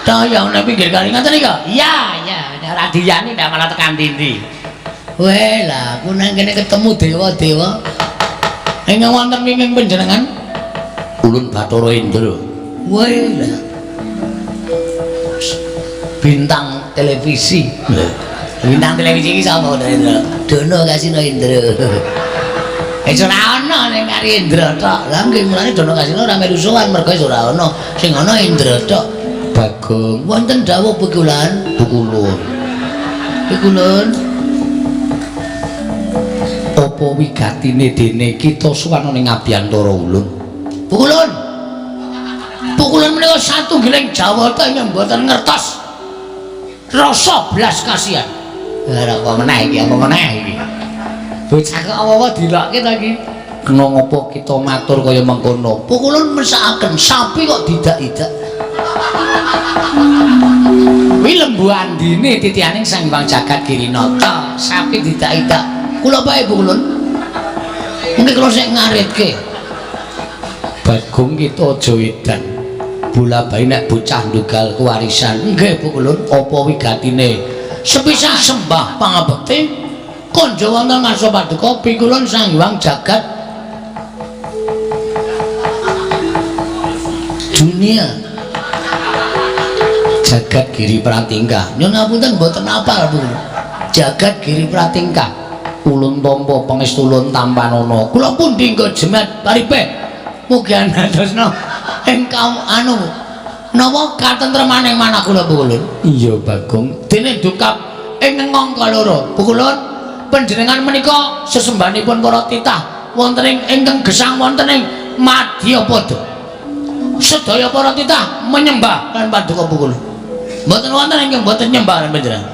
A: Dayang nang pinggir kali ngoten iki.
B: Iya, iya, ora diyani ndak malah tekan dindi.
A: Weh lah, aku nang kene ketemu dewa-dewa.
B: Ingkang wonten wingking panjenengan Ulun Bathara Indra.
A: Weh lah. Bintang televisi. Bintang televisi iki sapa Indra? Dono Kasino Indra. Wis ora ana sing kari Indra tok. Lah nggih mulane Dono Kasino ora melu sowan mergo wis ora ana. Sing ana Indra tok.
B: Bagong
A: Wonten dawuh Pukulan.
B: Pukulun.
A: Pukulun.
B: Apa wigatine dene kita sowan ning abiyantara ulun?
A: Pukulun. Pukulun menika satunggiling Jawata ingkang mboten ngertos rasa blas kasihan. Ora apa meneh iki, apa meneh iki.
B: Bocah kok apa-apa dilokke ta iki? Kena ngopo kita matur kaya mengkono?
A: Pukulun mesakaken sapi kok didak-idak.
B: Kuwi lembu andine titihaning Sang Hyang Jagat Girinata, sapi didak-idak.
A: Kula bae Pukulun. Mungkin kula sik ngaritke.
B: Bagong kita aja edan. Bola bayi nek bocah ndugal kewarisan.
A: Nggih Pukulun,
B: apa wigatine?
A: Sepisan sembah pangabekti konjo wonten ngarsa paduka Pikulun Sang Hyang Jagat dunia.
B: Jagat Giri Pratingkah.
A: Nyuwun ngapunten mboten apal Pukulun. Jagat Giri Pratingkah.
B: Ulun tampa pangestu ulun tampanana.
A: Kula pundi nggo jemet paripe. Mugi andhosna ingkang anu napa katentremaning manah kula Pukulun.
B: Iya Bagong.
A: Dene dukap ing angka loro. Pukulun panjenengan menika sesembahanipun para titah wonten ing ingkang gesang wonten ing Madyapada. Sedaya para titah menyembah lan paduka Pukulun. Mboten wonten ingkang mboten nyembah lan panjenengan.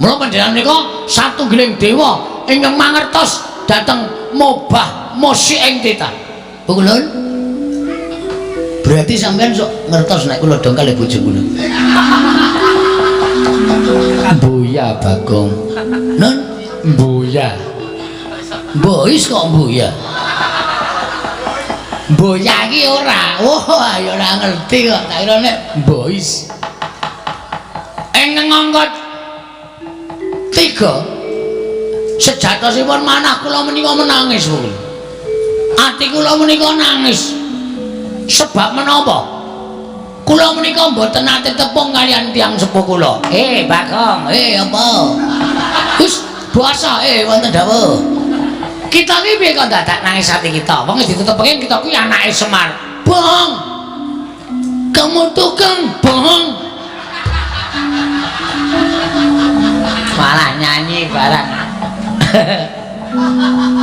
A: Mula panjenengan menika satunggiling dewa ingkang mangertos dhateng mobah mosi ing titah. Pukulun berarti sampean sok ngertos nek kula dongkal bojo kula.
B: Mbuya Bagong.
A: Nun
B: mbuya.
A: Bois kok mbuya. Mbuya iki ora. Oh, ayo ora ngerti kok. Tak kira nek bois. Ing angka 3 sejatosipun manah kula menika menangis Pukulun. Ati kula menika nangis. Sebab menapa? Kula menika mboten nate tepung kalian tiyang sepuh kula. Bagong, apa? Wis basa wonten dawuh. Kita iki piye kok dadak nangis ati kita? Wong ditetepke kita kuwi anake Semar. Bohong. Kamu tukang bohong. Malah nyanyi barang.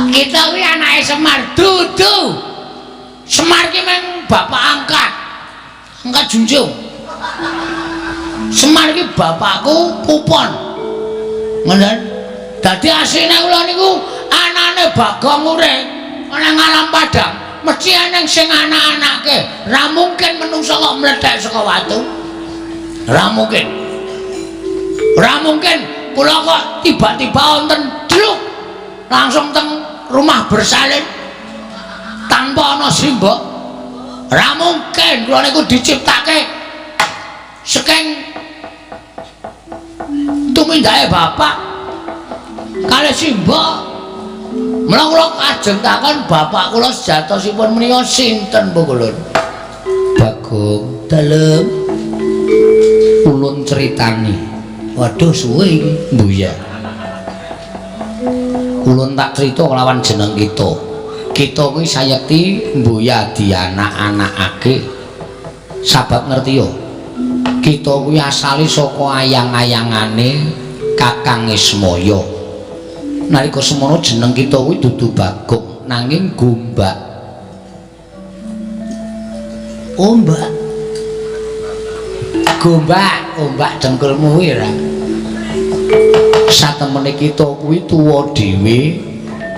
A: Kita kuwi anake Semar dudu. Semar ki meng bapak angkat. Angkat junjung. Semar ki bapakku Pupon. Ngoten. Dadi asline kula niku anane Bagong urip ana ngalam padang. Mesti eneng sing anak-anake. Ra mungkin menungsa kok mlethek saka watu. Ra mungkin. Ra mungkin kula kok tiba-tiba wonten druk langsung teng rumah bersalin tanpa ana simbok. Ra mungkin kula niku diciptake saking tumindake bapak kalih simbok. Mula kula kajeng takon bapak kula sejatosipun menika sinten Pukulun?
B: Bagong
A: dalem
B: ulun critani.
A: Waduh suwe iki.
B: Mbuya. Ulun tak crita kelawan jeneng kita. Kita kuwi sayekti mbuya dianak-anakake. Sabab ngerti yo. Kita kuwi asale saka ayang-ayangane Kakang Ismaya. Nalika semono jeneng kita kuwi dudu Bagong, nanging Gombak. Ombak. Gombak, ombak dengkulmu kuwi ora. Satemene kita kuwi tuwa dhewe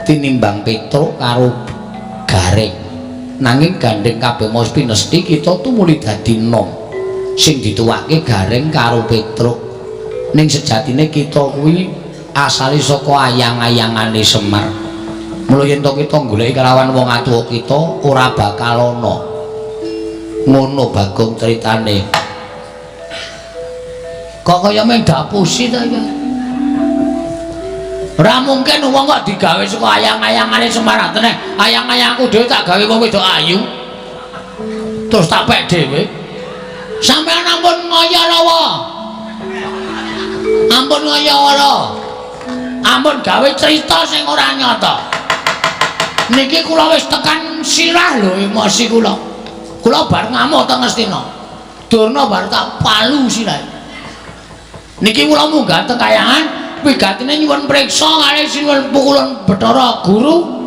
B: tinimbang Petruk karo Gareng. Nanging gandeng kabeh mos pinesti kita tumuli dadi nom. Sing dituwake Gareng karo Petruk. Ning sejatine kita kuwi asale saka ayang-ayangane Semar. Mula yen to kita goleki kelawan wong atuwa kita ora bakal ana. Ngono Bagong critane. Kok kaya mung dapusi ta ya? Ora mungkin wong kok digawe saka ayang-ayangane Semar. Teneh ayang-ayangku dhewe tak gawe wong wedok ayu. Terus tak pek dhewe. Sampeyan ampun ngaya rawa. Ampun ngaya ora. Ampun gawe cerita sing ora nyata. Niki kula wis tekan sirah lho emosi kula. Kula bar ngamuk teng Ngastina. Durna bar tak palu sirahe. Niki kula munggah teng kayangan, wigatine nyuwun priksa kalih sinuwun pukulun Bathara Guru.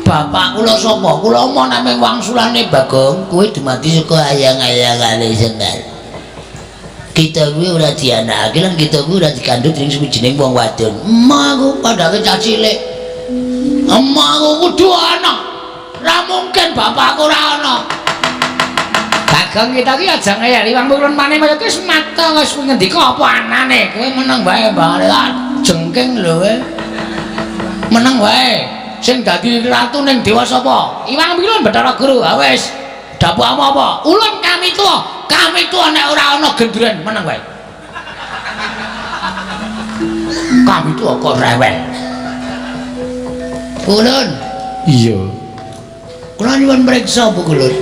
B: Bapak kula sapa? Kula mau namung wangsulane
A: Bagong, kuwi dumadi saka ayang-ayangane Semar. Kita kuwi ora dianakake lan kita kuwi ora dikandhut dening suwijining wong wadon.
B: Emah aku padake cah cilik. Emah aku kudu ana. Ora mungkin bapakku ora ana. Bagong kita ki aja ngeyeli wong pukulun maneh kaya ki wis mata wis ngendika apa anane. Kowe meneng wae mbangane jengking lho kowe. Meneng wae. Sing dadi ratu ning dewa sapa? Iwang Pilun Bathara Guru. Ha wis. Dapukmu apa? Ulun kami tuwa. Kami tuwa nek ora ana gendruwen meneng wae. Kami tuwa kok rewel.
A: Ulun.
B: Iya.
A: Kula nyuwun mriksa Bu Kulun.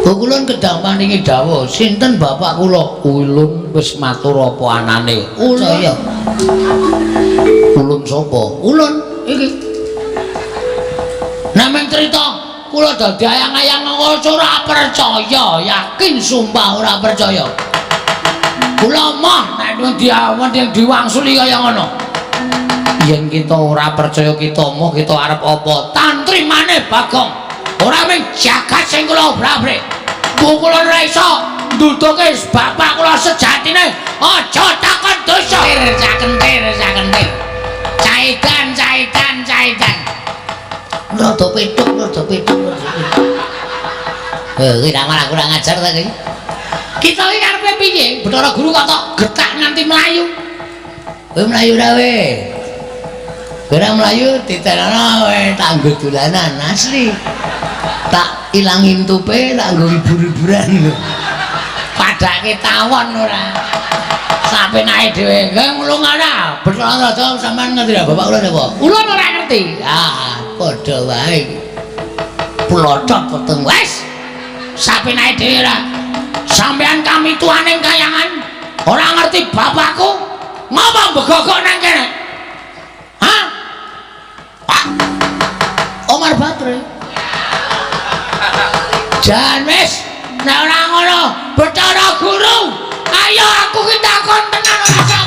A: Bu Kulun kedang
B: paringi dawuh, sinten bapak kula? Ulun wis matur apa anane?
A: Ulun.
B: Saya. Ulun sapa? Ulun iki. Namung crita kula dadi ayang-ayang ora percaya, yakin sumpah ora percaya. Kula moh nek diawan diwangsuli kaya ngono. Yen kita ora percaya kita moh kita arep apa? Tantri maneh Bagong. Ora mung jagat sing kula obrak-abrik. Kula ora iso nduduke bapak kula sejatine. Aja takon dosa. Sakentir, sakentir. Caidan, caidan, caidan.
A: Rada petuk, rada petuk, rada petuk. Heh, iki malah kurang ajar ta iki.
B: Kita iki karepe piye? Bathara Guru kok tok getak nganti mlayu.
A: Kowe mlayu ra we? Kowe ora mlayu diterana we tak nggo dolanan asli. Tak ilangin tupe, tak nggo hibur-hiburan lho.
B: Padake tawon ora. Sapenake dhewe. Nggih mulung ora.
A: Bathara Raja sampean ngerti ra bapak kula sapa?
B: Ulun ora ngerti.
A: Ah, padha wae. Plotot peteng
B: wis. Sapenake dhewe ora. Sampean kami tuane kayangan ora ngerti bapakku. Ngapa begogok nang kene? Hah? Pak
A: Omar Batre.
B: Jan wis nek ora ngono Bathara Guru, ayo aku ki takon tenan ora.